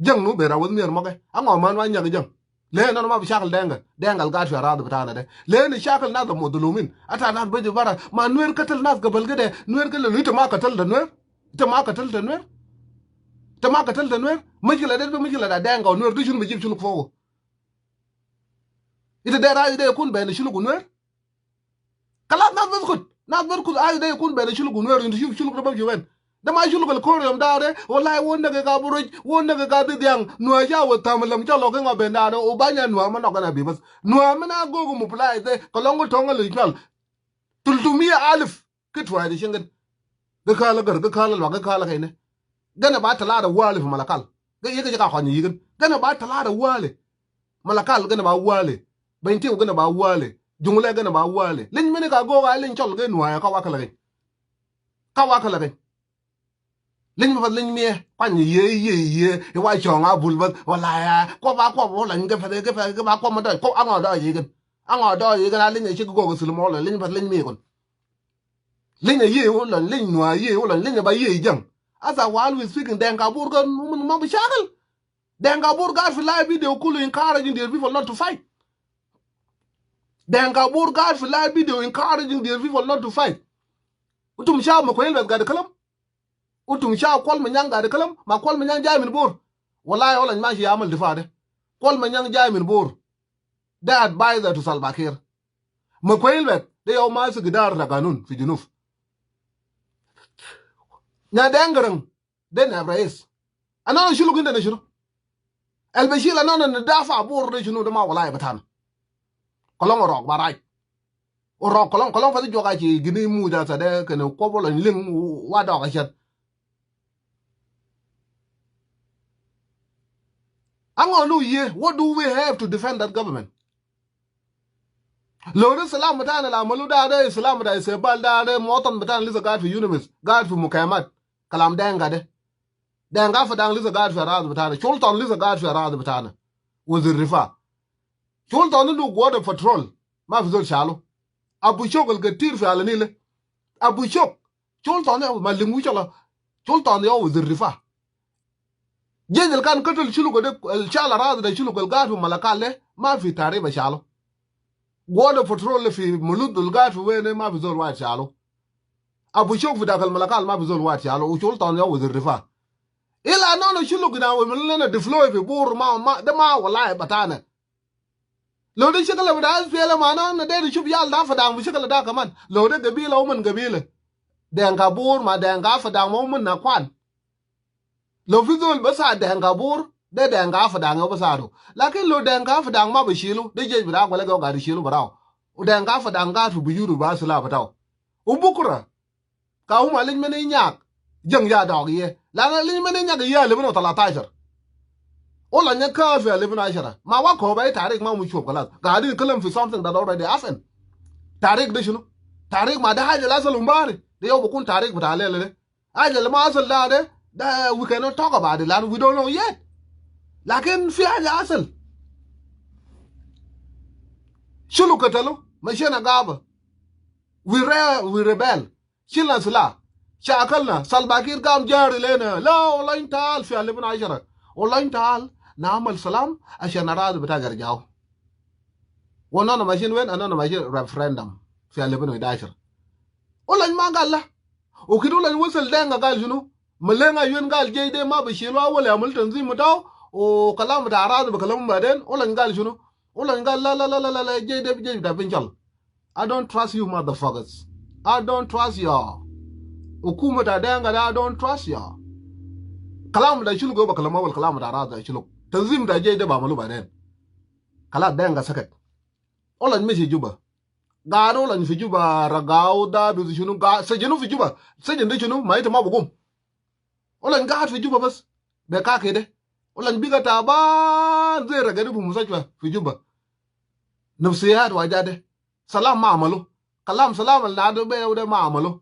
Jang nu bera wad mier moge. Ango man wa nyag jang. Le nana ma bi shakal Denga. Denga al gad fi arad batana de. Le ni shakal nas mudulumin. Ata nas baji bara. Ma Nuer katal nas gabal gede. Nuer katal, ita ma katal da Nuer. Ita ma katal da Nuer. Ita ma katal da Nuer. Mishkila de, mishkila da Denga wa Nuer. De shunu bijib shuluk fogo. Ita dera, ita yakun bena shuluk Nuer. Kalas nas baskut. Nas baskut, ayu de yakun bena shuluk Nuer, intu shuf shuluk de bamshi wen. De ma shuluk al kore yom da de, wallahi won nege ga buruj, won nege ga didiang, nua sha wa tamalam sha loke nga benda de, u banya nua ma noga na bi bas. Nua ma na gogo mupulai de, kalongo tonga lo iknal. Tultumiya alif, kit fwa de shingen. Ga kala gar, ga kala lwa, ga kala kaine. Gana ba talata wale fi Malakal. Ga yega jaka kwanya yigan. Gana ba talata wale. Malakal gana ba wale. Baintiw gana ba wale. Jungle gana ba wale. Lin mini ka goga lin chol ga nuaya ka wakala gin. Ka wakala gin. Lin ma fat lin mie. Kwanya ye, ye, ye. Iwa chonga bul bas. Wala ya. Kwa ba kwa ba wala nge fat, nge fat, nge ba kwa ma da. Kwa anga da yigan. Anga da yigan a lin ya shik goga sulum wala. Lin fat lin mie kun. Lin ya ye wala, lin nua ye wala, lin ya ba ye jang. As I always speaking, Denka Bor ga mun ma bi shakal. Denka Bor ga fi live video kulu encouraging their people not to fight. Denka Bor ga fi live video encouraging their people not to fight. Utum sha ma kwen bas gad kalam. Utum sha Kwal Manyang gad kalam, ma Kwal Manyang jai min Bor. Wallahi, wala ma shi amal difa de. Kwal Manyang jai min Bor. De advisor to Salva Kiir. Ma kwen bet, de yau ma su gidar ta ganun fi Junub. Na Dengarang, de na rais. Ana shulu ginda na shulu. Al bashil ana na dafa Bor de shunu de ma wallahi batana. Kolong orok barai. Orok kolong, kolong fati joga chi gini muja sa de kene kobo la ling wa doga shat. Ango nu ye, what do we have to defend that government? Lo de salam batana la malu da de, salam da se bal da de, motan batana lisa gad fi Unimist, gad fi mukamat. Kalam Denga de. Denga Fadang lisa gad fi arad batana. Sultan lisa gad fi arad batana. Wazir difa. Sultan indu guwada patrol. Ma fi zol shalu. Abu Shok al gatir fi Ala Nile. Abu Shok. Sultan ya ma lingu shala. Sultan ya wazir difa. Jesh al kan katal shulu de, al shala arad de shulu al gad fi Malakal de. Ma fi tariba shalu. Guwada patrol fi Malud al gad fi wene ma fi zol wahid shalu. Abu Shok fi Dakal Malakal ma fi zol wahid shalu, u shulta ya wazir difa. Ila nahnu shuluk na wa min lana deploy fi Bor ma, ma, de ma wallahi batana. Lo de shakal bita SPLM ma nahnu deru nshuf yal ta Fadang bi shakal da kaman. Lo de gabila uman gabila. Denka Bor ma Denka Fadang ma uman akwan. Lo fi zol bas a Denka Bor, de Denka Fadang ya bas adu. Lakin lo Denka Fadang ma bi shilu, de jesh bita Agwelek ya gad shilu barau. U Denka Fadang gad fi biyutu bi silah bitau. U bukra, ka umu alij mene nyak, jang ya dog ye. Lana alij mene nyak ya alfin u talatashar. Olanya ka fi alfin u ashara. Ma wa ko bai tarik ma mu shuf kalas. Gadin kalam fi something that already happened. Tarik de shunu? Tarik ma de haja al asal umbari. De yau bukun tarik bita lele de. Haja al ma asal da de, da we cannot talk about it. Lana we don't know yet. Lakin fi haja asal. Shulu katalu, mashina gaba. We re-, we rebel. Shilna silah. Shakalna. Salva Kiir gam jari lena. La, wala inta al fi alfin u ashara. Wala inta al namal salam, ashan aradi bita garjau. Wa nahnu mashin wen, nahnu mashin referendum. Fi alfin u hadashar. Olany ma gal la. U kida olany wasal Denka gal shunu? Malenga yuen gal jesh de ma bi shilu awal yamul tanzim bitau. U kalam bita aradi bi kalam baden. Olany gal shunu? Olany gal la, la, la, jesh de, jesh bita Bengal. I don't trust you motherfuckers. I don't trust you. Hukuma ta Denka de, I don't trust you. Kalam bita Shuluk ba kalam awal, kalam bita aradi Shuluk. Tanzim bita jesh de ba malu baden. Kalas Denka sakat. Olany mashi Juba. Gad olany fi Juba, ragau da bi shunu ga-, sajinu fi Juba. Sajin de shunu, ma ita ma bugum. Olany gad fi Juba bas. Be ka kede. Olany biga taban, zai ragade fi mustashfa fi Juba. Nafsiyat wa jade. Salam ma amalu. Kalam salam al nadu be ude ma amalu.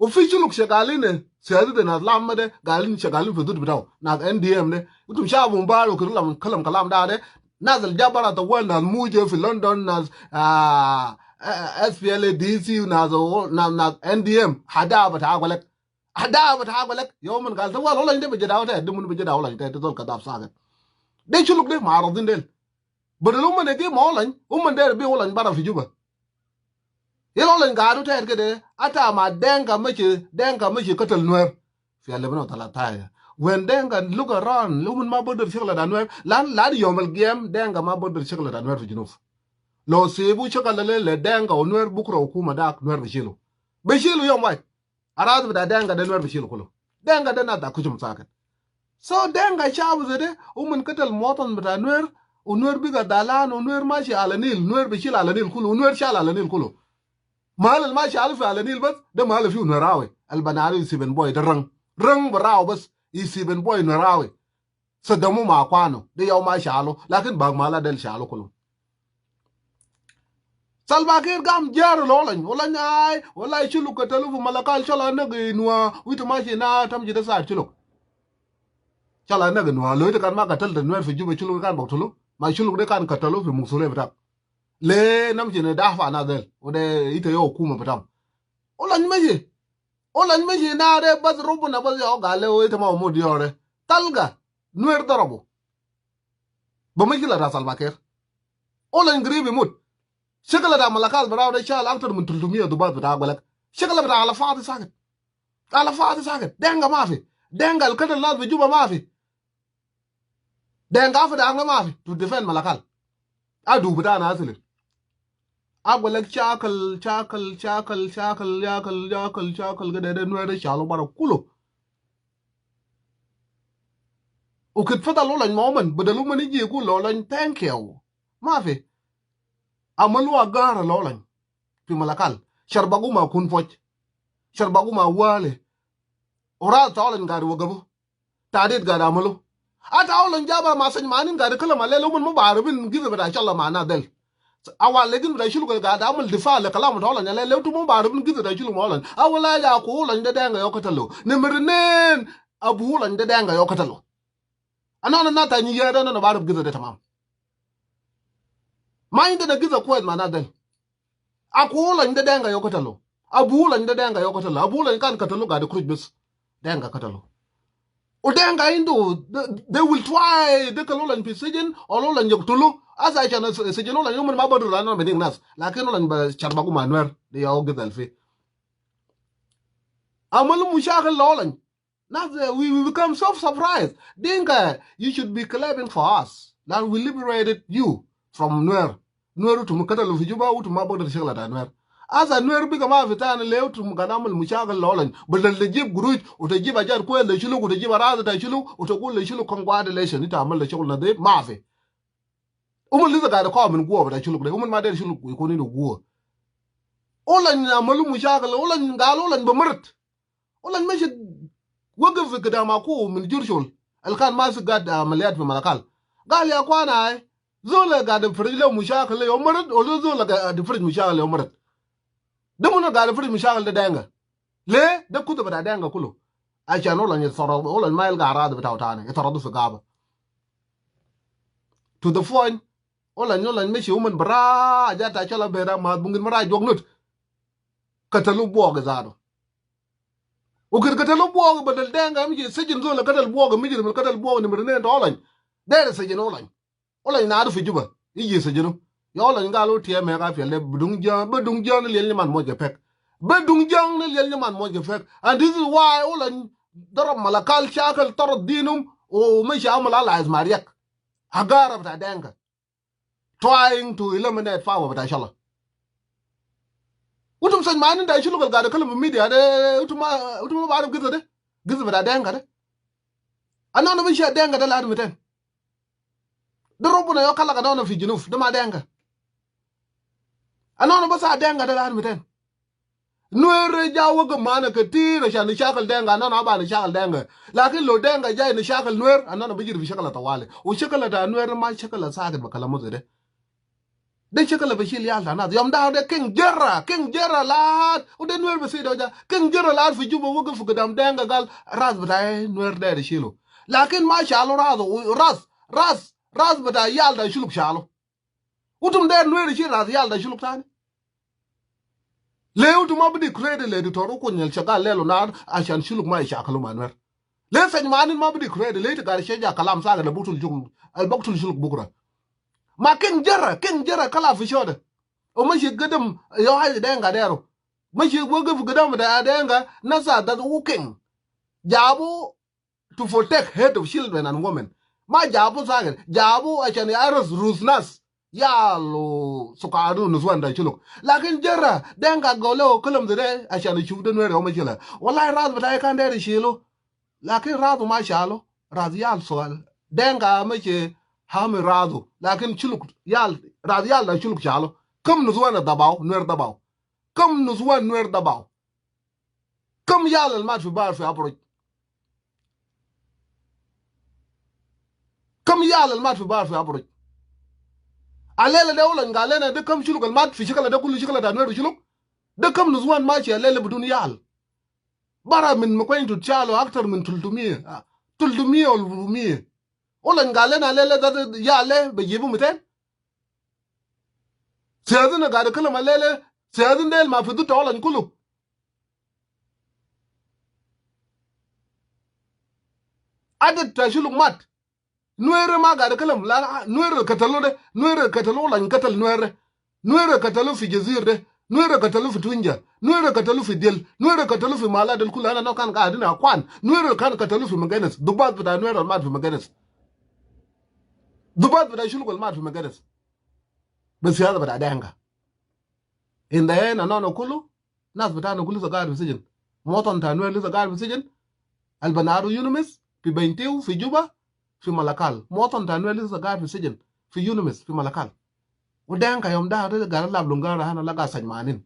Wa fi Shuluk shagalin, siyasi de nas lam de, galin shagalin fi dud bitau. Nas N D M de. Itum shabu mubarak kulu lam kalam kalam da de. Nas al ja bara tawal, nas muje fi London, nas, ah, eh, S P L A D C, nas, nas, nas N D M. Hada bita Agwelek. Hada bita Agwelek. Yau min gal tawal, olany de bi jadaw te, de mun bi jadaw olany te, de zol kadab sakat. De Shuluk de, ma aradin del. Badal uman de gi ma olany, uman de bi olany bara fi Juba. Yala olany gadu te kede, ata ma Denka mashi, Denka mashi katal Nuer. Fi alfin u talatashar. When Denka look around, lo uman ma bigder shakla ta Nuer, lan, lan yom al giyam, Denka ma bigder shakla ta Nuer fi Junub. Lo sibu shakal le, le Denka u Nuer bukra hukuma dak Nuer bi shilu. Bi shilu yom wahid. Aradi bita Denka de Nuer bi shilu kulu. Denka de nas ta kushum sakat. So Denka shabu zede, uman katal muwatin bita Nuer, u Nuer biga dalan, u Nuer mashi ala Nil, Nuer bi shil ala Nil kulu, u Nuer shal ala Nil kulu. Mahal al ma shalu fi ala Nil bas, de mahal fi Nuerawi, al banaru yisiben boy, de rang. Rang barau bas, yisiben boy Nuerawi. Sadamu ma akwanu, de yau ma shalu, lakin bag mala del shalu kulu. Salva Kiir gam jari lo olany, olany ai, wallahi Shuluk katalu fi Malakal, shala nagi Nuer, witu mashi na tam jide sa Shuluk. Shala nagi Nuer, lo ita kan ma katal ta Nuer fi Juba Shuluk kan baktulu, ma Shuluk de kan katalu fi musuliya bitak. Le namshi nadafa nas del, ude ita yau hukuma bitam. Olany mashi, olany mashi na de bas Rabbuna bas yau gal le, o ita ma umud yau de. Talga, Nuer darabu. Be mushkila ta Salva Kiir. Olany garib imut. Shakla ta Malakal barau de shal aktar min tulutumiya dubat bita Agwelek. Shakla bita ala fadi sakat. Ala fadi sakat. Denka mafi. Denka al katal nas fi Juba mafi. Denka Fadang mafi. To defend Malakal. Adu bitana asli. Agwelek shakal, shakal, shakal, shakal, yakal, yakal, shakal, kede de Nuer de shalu bara kulu. U kit fadal olany ma uman, badal uman iji yagul olany thank you. Mafi. Amalu agara lo olany fi Malakal. Sharbagu ma kun foj. Sharbagu ma wale. Ora ta olany gari wagabu. Tahdid gad amalu. Ata olany jaba ma sajmanin gad kalam ale, lo uman ma barifin giza bita shala ma nas del. Awal lejin bita Shuluk gad amal difa le kalam ta olany ale, lo uman ma barifin giza bita Shuluk ma olany. Awal haja aku olany de Denka yau katalu. Nimir nen, abu olany de Denka yau katalu. Ana, ana, ana tani ya de, ana, ana barif giza de tamam. Ma indana giza kwes ma nas del. Aku olany de Denka yau katalu. Abu olany de Denka yau katalu. Abu olany kan katalu gad khuruj bas. Denka katalu. U Denka indu, they, they will try, de kal olany fi sijin, ol olany yaktulu. Asa ashan sijin olany uman ma badu lana mening nas. Lakin olany ba sharbagu ma Nuer, de yau giza al fi. Amalu mushakil la Olany. Nas, uh, we, we become so surprised. Dinka, you should be clapping for us. That we liberated you from Nuer. Nuer utum katalu fi Juba, utum ma bigdar shakal ta Nuer. Asa Nuer biga mafi tani le utum kan amalu mushakil la Olany. Badal tajib gurush, u tajib ajat kwes le Shuluk, u tajib araz ta Shuluk, u tagul le Shuluk congratulations, ita amal le shakal nadif, mafi. Uman lisa gaid koa min guwa bita Shuluk de, uman ma der Shuluk yakun indu guwa. Olany amalu mushakil, Olany gal Olany bamarit. Olany mashi wagif fi gidam aku min Jurshol, al kan masik gaid amaliyat fi Malakal. Gal ya kwana ai, zol al gaid yafrij le mushakil yom marit, wala zol al gaid yafrij mushakil yom marit? De munu gaid yafrij mushakil de? Denga. Le, de kutu bita Denga kulu. Ashan Olany yatarad, Olany ma yalga arad bitau tani, yataradu fi gaba. To the point, Olany, Olany mashi uman bara, ajat ta shola bera ma bungin mara jog nut. Katalu Buogi zatu. U kir katalu Buogi badal Denga mashi sijin zol al katal Buogi, mujrim al katal Buogi nimra nen ta Olany. Der sijin Olany. Olany nadu fi Juba. Iji sijinu. Ya Olany galu tiya mega fi le, bidung jang, bidung jang ni liel ni man moj ke pek. Bidung jang ni liel ni man moj ke pek. And this is why Olany darab Malakal shakil tarad dinum, u mashi amal alliance ma Riek. Hagara bita Denga. Trying to eliminate power bita shola. Utum sajmanin ta Shuluk al gaid kalam fi media de, utum ma, utum ma barif giza de. Giza bita Denga de. Anana mashi Denga de lahad miten? De Rabbuna yo kalak anana fi Junub, de ma Denga? Anana bas Denga de lahad miten? Nuer ja wagif maana ketir ashan nishakil Denga, anana ba nishakil Denga. Lakin lo Denga jai nishakil Nuer, anana bijir fi shakal tawali. U shakal ta Nuer ma shakal sakit ba kalamu zede. De shakal bishil yal ta nas. Yom da de King Jera, King Jera lahad. U de Nuer bisi de ja. King Jera lahad fi Juba wagif fi gidam Denga gal ras bita Nuer de shilu. Lakin ma shalu ras, u ras, ras, ras bita yal ta Shuluk shalu. Utum der Nuer yishil ras yal ta Shuluk tani? Le utum ma bidi credit le Doctor Okuny al shagal lelu nar ashan Shuluk ma yishakalu ma Nuer? Le sajmanin ma bidi credit le ita gaid shaja kalam saga le buktul Shuluk, al buktul Shuluk bukra? Ma King Jera, King Jera kala fi shoda. U mashi gadam yo haja Denga deru. Mashi wagif gadam ta Denga, nasa da u King. Jabu to protect head of children and women. Ma jabu saga, jabu ashan yaras rus nas. Yalu sukadu nuswan ta Shuluk. Lakin Jera, Denga gole u kalam zede, ashan yishuf de Nuer yo mashila. Wallahi ras bita kan der shilu. Lakin ras ma shalu. Ras yal sugal. Denga mashi hami ras. Lakin Shuluk yal, ras yal ta Shuluk shalu. Kam nuswan dabau, Nuer dabau? Kam nuswan Nuer dabau? Kam yal al mat fi bar fi Abroj? Kam yal al mat fi bar fi Abroj? Alela de Olany gal lena de kam Shuluk al mat fi shakal de kulu shakal ta Nuer Shuluk? De kam nuswan mashi alela bidun yal? Bara min Makuain tu shalu aktar min tultumiya, ah, tultumiya wala rubamiya. Olany gal lena alela de yal le bijibu miten? Siyasina gaid kalam alela, siyasin del ma fi dud ta Olany kulu. Adad ta Shuluk mat. Nuer ma gaid kalam, la, la, Nuer katalu de, Nuer katalu, Olany katal Nuer. Nuer katalu fi Jazir de, Nuer katalu fi Tunja, Nuer katalu fi Diel, Nuer katalu fi mala del kulu, ana no kan gaid na kwan. Nuer kan katalu fi Magenes, dubat bita Nuer al mat fi Magenes. Dubat bita Shuluk al mat fi Magenes. Be siyasa bita Denga. In the end, anana kulu, nas bitana kulu lisa gaid fi sijin. Muwatin ta Nuer lisa gaid fi sijin. Al banaru Unimist, fi Bentiu, fi Juba, fi Malakal. Muwatin ta Nuer lisa gaid fi sijin, fi Unimist, fi Malakal. U Denga yom da de gaid lab lungara hana laga sajmanin.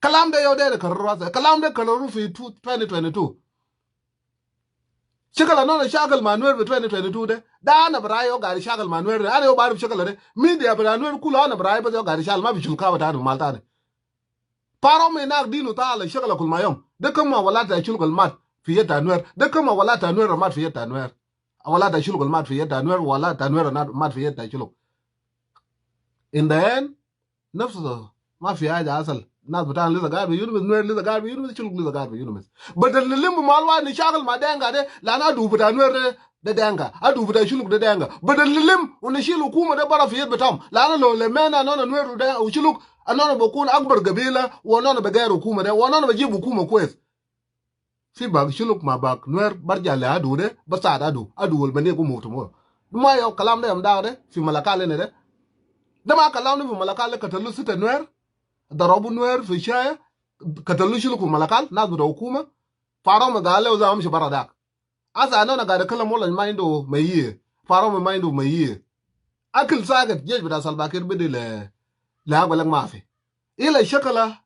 Kalam de yo de kararu asa. Kalam de kararu fi two, twenty twenty-two. Shakal anana shakal ma Nuer fi twenty twenty-two de. Da ana barai yo gaid shakal ma Nuer de. Ana yo barif shakal de. Media bita Nuer kulu ana barai bas yo gaid shakal, ma fi Shuluk bita Nuer mal tani. Parom inak dinu tala shakal kul ma yom. De kam awlad ta Shuluk al mat fi yad ta Nuer? De kam awlad ta Nuer al mat fi yad ta Nuer? Awlad ta Shuluk al mat fi yad ta Nuer, awlad ta Nuer al mat fi yad ta Shuluk? In the end, nafsu, ma fi haja hasal. Nas bitana lisa gaid fi Unimist, Nuer lisa gaid fi Unimist, Shuluk lisa gaid fi Unimist. Badal nilimu mal wahid nishakal ma Denga de, lanu adu bita Nuer de, de Denga. Adu bita Shuluk de Denga. Badal nilim u nishil hukuma de bara fi yad bitam. Lanu lo lemena anana Nuer de u Shuluk, anana bikun akbar gabila, wa anana biger hukuma de, wa anana bijib hukuma kwes. Fi bag Shuluk ma bag Nuer barja le Adu de, basat Adu, Adu will be ne gu mut mo. Ma yau kalam de yom dak de, fi Malakal ene de. De ma kalam de fi Malakal de katalu sita Nuer, darabu Nuer fi shaya, katalu Shuluk fi Malakal, nas bita hukuma, Farom gal le uza amshi bara dak. Asa anona gad kalam Olany ma indu mayiye, Farom ma indu mayiye. Akil saket, jesh bita Salva Kiir bidi le, le agwelek mafi. Ila shakala,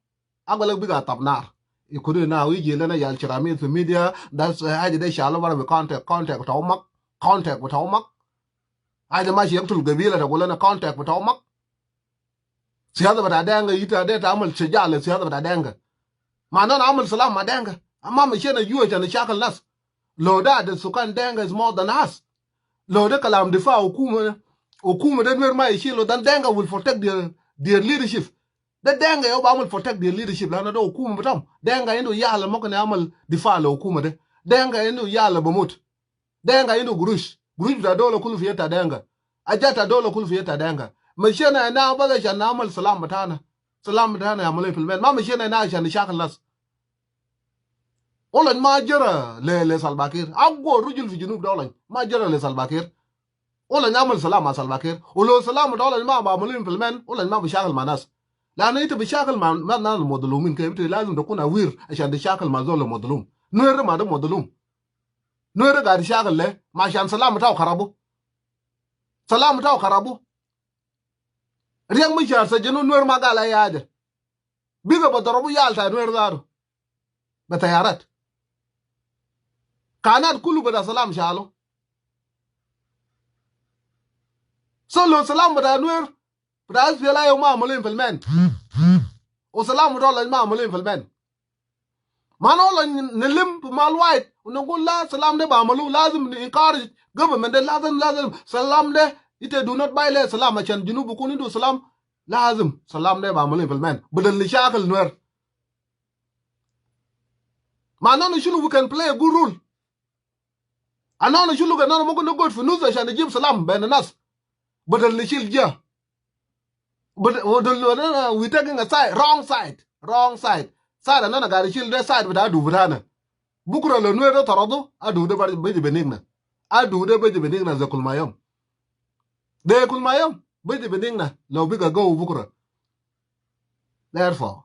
agwelek biga tab nar. Ikunu na wiji lena yal shiramid fi media, das haja de shalo bara bi contact, contact bita umak, contact bita umak. Haja mashi yaktul gabila da gulena contact bita umak. Siyasa bita Denga, ita de ta amal shaja le siyasa bita Denga. Ma anona amal salam ma Denga. Amma mashina jua shan nishakal nas. Lo da adad sukan Denga is more than us. Lo da kalam difa hukuma, hukuma de Nuer ma yishilu, then Denga will protect their, their leadership. De Denga yau bi amal protect their leadership, lana de hukuma bitam. Denga indu yala mumkin amal difa le hukuma de. Denga indu yala bi mut. Denga indu gurush. Gurush bita dola kulu fi yad ta Denga. Ajat ta dola kulu fi yad ta Denga. Mashina ina bas shan namal salam bitana. Salam bitana ya Mulay Filmen. Ma mashina ina shan nishakal nas. Olany ma jara le, le Salva Kiir. Agwa rujul fi Junub de Olany. Ma jara le Salva Kiir. Olany amal salam ma Salva Kiir. Ulo salam de Olany ma ba Mulay Filmen. Olany ma bi shakal ma nas. Lana ita bi shakal ma, ma nas madlumin ke. Ita lazim takun aware. Ashan di shakal ma zol madlum. Nuer ma de madlum. Nuer gad shakal le, ma shan salam bitau karabu. Salam bitau karabu. Riek Machar sajanu Nuer ma gal ay haja. Biga bi darabu yal ta Nuer zaru. Bi tayarat. Kanat kulu bita salam shalu. So lo salam bita Nuer, bita SPLA-IO ma Mulay Filmen. Usalam bita Olany ma Mulay Filmen. Ma anona Olany nilim fi mahal wahid, u nagul la salam de bi amalu, lazim ni encourage government de, lazim, lazim salam de, ita do not violate salam, ashan Junub bikun indu salam, lazim salam de bi amalu implement. Badal nishakil Nuer. Ma anona shunu, we can play a good role. Anona shunu, anona mumkin nagud fi nus ashan najib salam bain nas. Badal nishil jiha. But, but, but, uh, we taking a side, wrong side, wrong side. Side anona gad shil de side bita adu bitana. Bukra lo Nuer de taradu, adu de bar-, biji benigna. Adu de biji benigna ze kul ma yom. De kul ma yom, biji benigna. Lo biga gaw bukra. Therefore,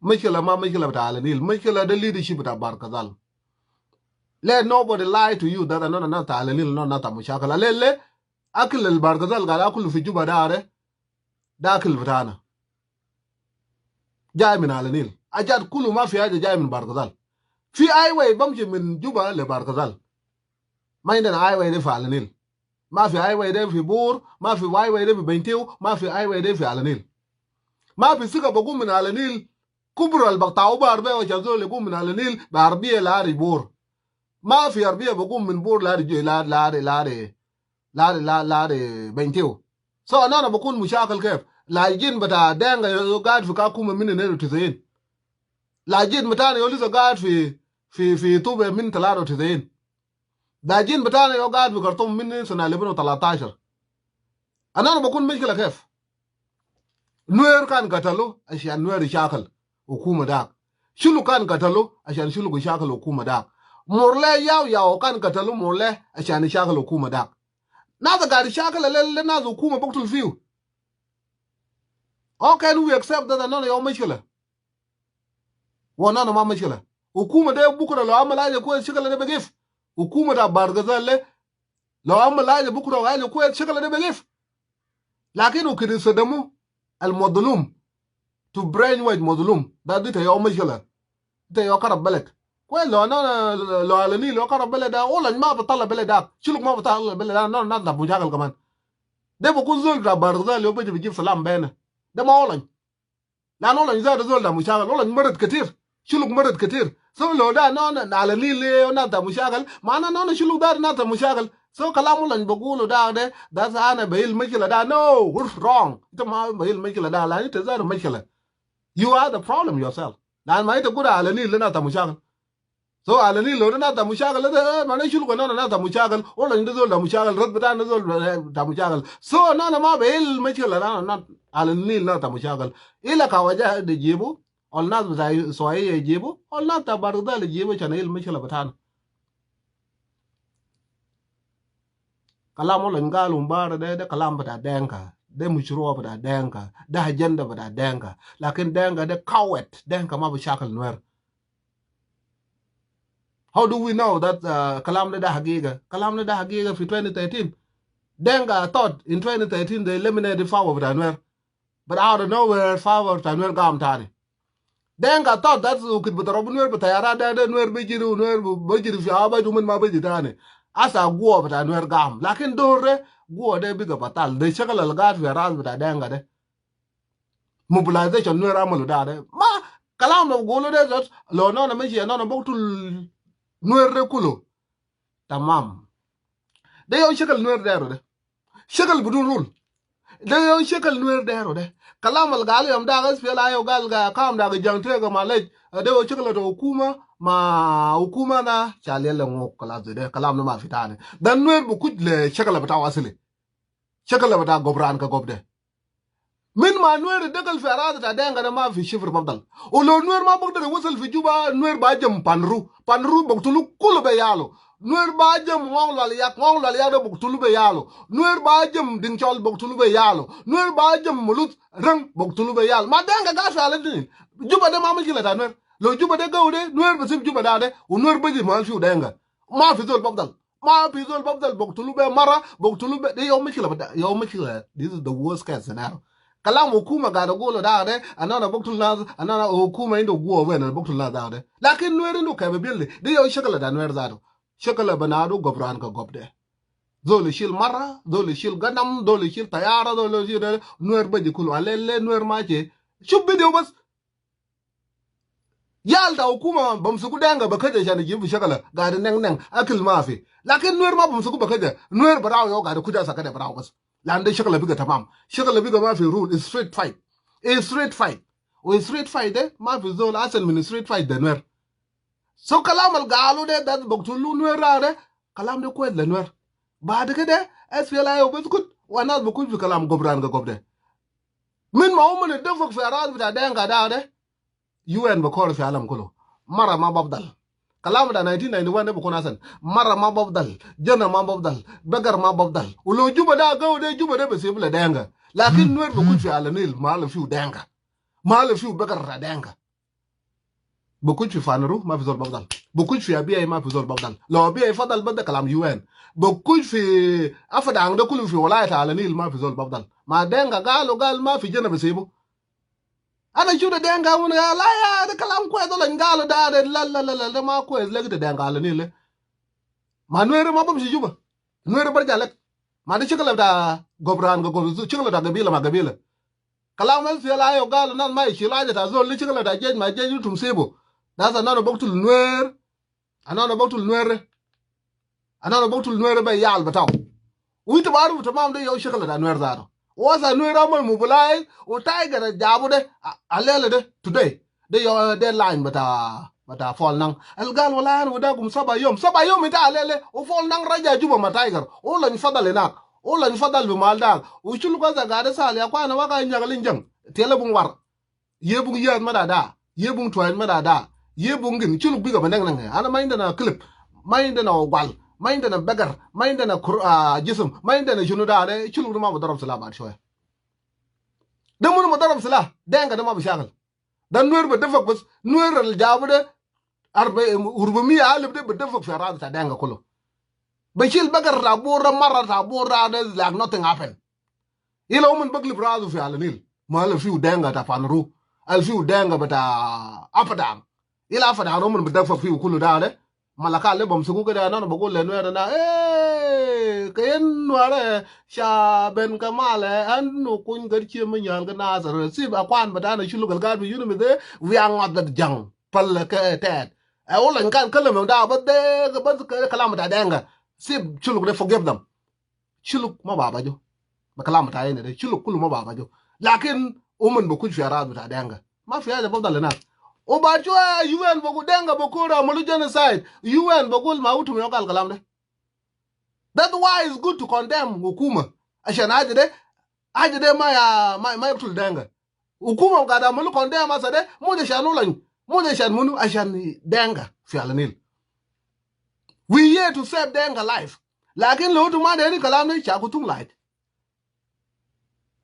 mushkila ma mushkila bita Ala Nil. Mushkila de leadership bita Bahr el Ghazal. Let nobody lie to you that anona nas ta Ala Nil, anona nas ta mushakil. Le, le, akil al Bahr el Ghazal gad akulu fi Juba de, de akil bitana. Jai min Ala Nil. Ajat kulu ma fi haja jai min Bahr el Ghazal. Fi highway bamshi min Juba le Bahr el Ghazal. Ma indana highway de fi Ala Nil. Ma fi highway de fi Bor, ma fi highway de fi Bentiu, ma fi highway de fi Ala Nil. Ma fi sika bigum min Ala Nil. Kubra al bigtau bahar be wa shan zol yagum min Ala Nil, be arbiya lari Bor. Ma fi arbiya bigum min Bor lari, lari, lari, lari, lari, lari, lari Bentiu. So, anona bikun mushakil kef? Lajin bita Denga yau gad fi Kakuma min nine wa tisin. Lajin bitana yau lisa gad fi, fi, fi Tube min talata wa tisin. Lajin bitana yau gad fi Khartoum min sana alfin wa talatashar. Anona bikun mushkila kef? Nuer kan gatalu ashan Nuer ishakil hukuma dak. Shuluk kan gatalu ashan Shuluk ishakil hukuma dak. Murle Yau Yau kan gatalu Murle ashan ishakil hukuma dak. Nas gad ishakil le, le nas hukuma bigtul fiu. How can we accept that anona yau mushkila? Wa anona ma mushkila. Hukuma de bukra lo amal haja kwes, shakal de bi kef? Hukuma ta Bahr el Ghazal de lo amal haja bukra haja kwes, shakal de bi kef? Lakin hu kede istahdamu al madlum to brainwash madlum. De, de ita yau mushkila. Ita yau karab beled. Kwes lo anona, lo Ala Nil lo karab beled de, Olany ma bitala beled de. Shuluk ma bitala beled de, anona nas ta mushakil kaman. De bikun zol bita Bahr el Ghazal yau biji bijib salam bena. De ma Olany. Lanu Olany zatu zol ta mushakil, Olany marat ketir, Shuluk marat ketir. So lo de anona Ala Nil le nas ta mushakil, ma anona Shuluk de nas ta mushakil. So kalam Olany bigulu dak de, das ana bi hal mushkila de. No, what's wrong? Ita ma bi hal mushkila de, la ita zatu mushkila. You are the problem yourself. Lanu ma ita gul Ala Nil le nas ta mushakil. So, Ala Nil lo de nas ta mushakil de, eh, ma na Shuluk anona nas ta mushakil, Olany de zol ta mushakil, rat bitana zol, eh, ta mushakil. So, anona ma bi hal mushkila, anona, anona, Ala Nil nas ta mushakil. Ila kawaja de jibu, Ol nas bita Soya ya jibu, ol nas bita Bahr el Ghazal ya jibu, ashan ahil mushkila bitana. Kalam ol gal Mubarack de, de kalam bita Dinka, de mushru bita Dinka, de agenda bita Dinka. Lakin Dinka de coward, Dinka ma bi shakil Nuer. How do we know that, uh, kalam de, de hagiga? Kalam de, de hagiga fi twenty thirteen. Dinka thought in twenty thirteen they eliminated power bita Nuer. But out of nowhere, power bita Nuer gam tani. Dinka thought that u kit bi darabu Nuer bi tayarat de, de Nuer bi jiru, Nuer bi, bi jiru fi abad, uman ma bi ji tani. Asa guwa bita Nuer gam. Lakin dor de, guwa de biga batal. De shakal al gaid fi ras bita Dinka de. Mobilization Nuer amalu da de. Ma, kalam lo gulu de zat, lo nana mashi, nana buktul Nuer de kulu. Tamam. De yo shakal Nuer de ro de. Shakal bidun rule. De yo shakal Nuer de ro de. Kalam al galu yom da gas fiel ayo gal ga kam da ga jang te ga malej. De yo shakal to hukuma, ma hukuma na, shal yalla ngok kalas de. Kalam na ma fi tani. Dan Nuer bu kuj le shakal bita wasili. Shakal bita gobran ka gob de. Min ma Nuer dagal fi arad ta Dinka de ma fi shifr bafdal. Ulo Nuer ma bigdar wasal fi Juba, Nuer bi ajam Panru. Panru buktulu kulu be yalu. Nuer bi ajam Ngong Lwal Yak, Ngong Lwal Yak de buktulu be yalu. Nuer bi ajam Dingchol buktulu be yalu. Nuer bi ajam Mulud Reng buktulu be yalu. Ma Dinka gaid fi ala Nil. Juba de ma mushkila ta Nuer. Lo Juba de gaw de, Nuer bi sib Juba da de, u Nuer bi ji mal fiu Dinka. Ma fi zol bafdal. Ma fi zol bafdal buktulu be mara, buktulu be, de yo mushkila bita, yo mushkila. This is the worst case scenario. Kalam hukuma gaid gulu da de, anana buktul nas, anana hukuma indu guwa wen buktul nas da de. Lakin Nuer indu capability, de yo shakal ta Nuer zatu. Shakal bina du gobran ka gob de. Zol shil mara, zol shil ganam, zol shil tayara, zol shil de, Nuer bi ji kulu alele, Nuer ma che. Shuf video bas. Yal ta hukuma bamsuku Dinka bakaja shan jibu shakal, gaid neng neng, akil ma fi. Lakin Nuer ma bamsuku bakaja, Nuer barau yo gaid kuja sa kede barau bas. Lan de shakal biga tamam. Shakal biga ma fi rule, is street fight. Is street fight. U street fight de, ma fi zol ahsan min street fight de Nuer. So kalam al galu de, that buktulu Nuer da de, kalam de kwes le Nuer. Baad kede, SPLA-IO biskut, wa nas bi kuj fi kalam gobran ka gob de. Min ma uman iddafak fi arad bita Dinka da de, U N bi kor fi alam kulu. Mara ma bafdal. Kalam ta nineteen ninety-one de bikun ahsan. Mara ma bafdal. Jana ma bafdal. Begar ma bafdal. Ulo Juba da gaw de, Juba de bi sib le Dinka. Lakin Nuer bi kuj fi ala Nil, ma ala fiu Dinka. Ma ala fiu begar ta Dinka. Bi kuj fi Panru, ma fi zol bafdal. Bi kuj fi Abyei, ma fi zol bafdal. Lo Abyei fadal bada kalam U N. Bi kuj fi Apadang de kulu fi wilaya ta ala Nil, ma fi zol bafdal. Ma Dinka galu gal ma fi Jana bi sibu. Ana shufu Dinka uwo ya, la ya, de kalam kwes, de lo galu da de, la, la, la, la, de ma kwes, lagi de Dinka ala Nil. Ma Nuer ma bamshi Juba. Nuer barja lek. Ma de shakal ta gobran ka gob, shakal ta gabila ma gabila. Kalam SPLA-IO galu nas ma yishilu haja ta zol, de shakal ta jesh ma jesh, intum sibu. Das anana buktul Nuer. Anana buktul Nuer. Anana buktul Nuer be yal bitau. Wa intu bi arufu tamam de yo shakal ta Nuer zatu. Wa sa Nuer amal mobilize, u Tiger jabu de, a-, alele de, today. De yo, de line bita, bita Paul Nang. Al gal wala ana wadakum saba yom. Saba yom ita alele, u Paul Nang raja Juba ma Tiger. U lon fadal hinak. U lon fadal fi mal dak. U Shuluk sa gaid sali, ya akwana, wa ka nyagal injang. Tele bung war. Ye bung yad ma da da. Ye bung twany ma da da. Ye bung gin. Shuluk biga bi neng neng. Ana ma indana clip. Ma indana ugwal. Ma indana begar. Ma indana kur-, ah, jism. Ma indana shunu da de. Shuluk de ma bi darab silah baad shoya. De munu bi darab silah. Dinka de ma bi shakal. Da Nuer bi dafak bas. Nuer al jabu de. Arba, urbamia alif de bi dafak fi arad ta Dinka kulu. Bi shil begar ta Bor, mara ta Bor de like nothing happen. Ila uman bi galib rasu fi ala Nil. Ma ala fiu Dinka ta Panru. Al fiu Dinka bita Apadang. Ila Apadang uman bi dafak fiu kulu da de. Malakal de bamsuku kede, anana bi gul le Nuer na, eh, kayen Nuer, eh, shaben kamal, eh, anu kun garchi manyal ka Nasir. Sib akwan bitana Shuluk al gaid fi UNMISS de, we are not that jang. Pal ke tet. Eh, u lon kan kalam da, bas de, bas ke kalam ta Dinka. Sib Shuluk de, forgive them. Shuluk ma bi abajo. Be kalam ta ina de, Shuluk kulu ma bi abajo. Lakin uman bi kuj fi arad bita Dinka. Ma fi haja bafdal hinak. U baad shoya U N bi gul Dinka bi kura amalu genocide. U N bi gul ma utum yo gal kalam de. That's why it's good to condemn hukuma. Ashan haja de, haja de ma ya, ma, ma yaktul Dinka. Hukuma gad amalu condemn asa de, mo de shan ulan, mo de shan munu, ashan Denka fi Ala Nil. We here to save Denka life. Lakin lo utu ma deni kalam de, shaku tung light.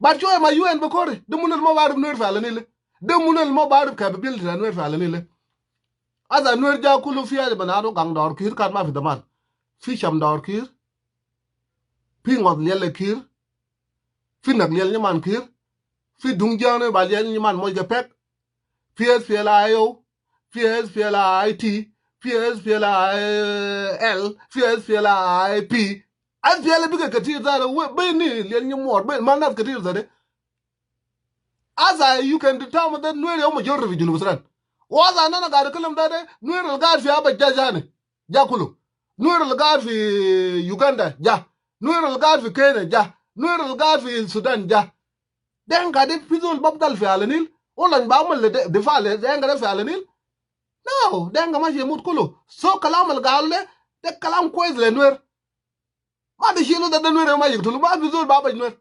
But show ma U N be kore, de munu ma barif Nuer fi Ala Nil. De munu ma barif capability ta Nuer fi Ala Nil. Asa Nuer ja kulu fi haja banado gang dor kir kan ma fi daman. Fi sham dor kir. Fi ngot liel kir. Fi nak liel nyaman kir. Fi dung jane ba liel nyaman mo ga pek. Fi S P L A I O, fi S P L A I T, fi S P L A I L, fi S P L A I P. S P L A bigger katir zat, we, beni, liel nyamor, beni, ma nas katir zat de. Asa you can determine that Nuer ya huma majority fi Junub Sudan. Wa asa ana gad atkalam zat de, Nuer al gad fi Habasha ja jane, ja kulu. Nuer al gad fi Uganda, ja. Nuer al gad fi Kenya, ja. Nuer al gad fi Sudan, ja. Denka de fi zol bafdal fi Ala Nil? Wala ba amal le de, difa le Denka de fi Ala Nil? No, Denka mashi yamut kulu. So kalam al galu de, de kalam kwes le Nuer. Ma bi shilu de, de Nuer ma yaktulu, ma fi zol ba abaj Nuer.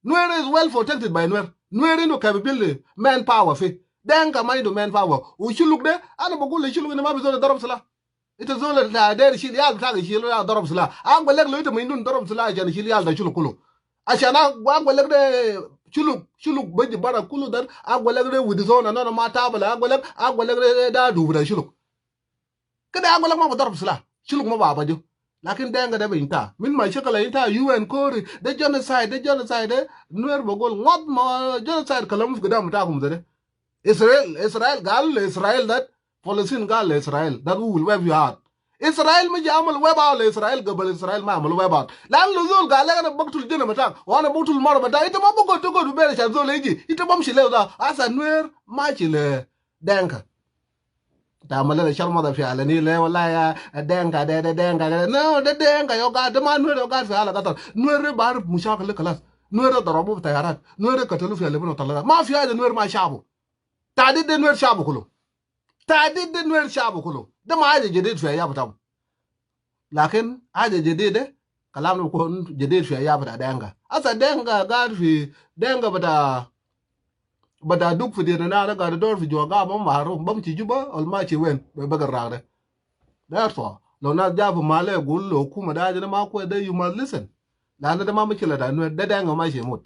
Nuer is well protected by Nuer. Nuer indu capability, manpower fi. Denka ma indu manpower. Wu Shuluk de, ana bagul le Shuluk indu ma bi zol darab silah. Ita zol ta der shil iyal bitag, shil iyal darab silah. Agwal lek lo ita ma indu darab silah ashan shil iyal ta Shuluk kulu. Ashan agwal lek de Shuluk, Shuluk baji bara kulu dar, agwal lek de with his own, ana ma tabala, agwal lek, agwal lek de da du bita Shuluk. Kede agwal lek ma badarab silah, Shuluk ma ba abaju. Lakin Denka de ba inta. Min ma shakala inta U N kore, de genocide, de genocide, de Nuer bagul, ngot ma genocide kalam fi gidam bitakum zat de. Israel, Israel, gal le Israel that, Palestine gal le Israel that we will wipe you out. Israel ma ja amal wipe out le Israel, gabal Israel ma amal wipe out. Lan lo zol gal lek ana baktul jana bitak, wa ana baktul mara bitak, ita ma bugud tugud fi bere shan zol iji, ita bamshi le da, asa Nuer mashi le Denka. Ta amal le sharmada fi Ala Nil le, wala ya Denka de, de Denka de. No, de Denka ya gad, de ma Nuer ya gad fi Ala Qatar. Nuer de barif mushakil de kalas. Nuer de darabu bi tayarat. Nuer de katalu fi Ala Nil talata. Ma fi haja Nuer ma shabu. Tahdid de Nuer shabu kulu. Tahdid de Nuer shabu kulu. De ma haja jadid fi ya bitabu. Lakin haja jadid de, kalam de bikun jadid fi ya bita Denka. Asa Denka gad fi, Denka bita, bita duk fi dena na, na gad dor fi jua ga, ma mahruf, bamshi Juba, wala mashi wen, be bagar ragde. Therefore, lo nas ja fi Malaya gul lo hukuma de haja de ma kwes de, you must listen. Lanu de ma mushkila ta Nuer, de Denka mashi yamut.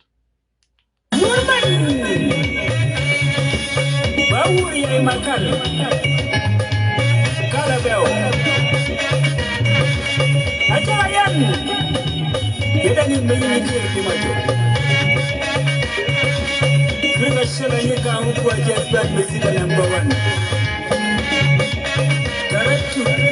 Bawuri ya imakal. Kala beo. Aja yan. Kede ni meni ni kede majo. Kila shela ni ka hukwa just bad mesida number one. Correct.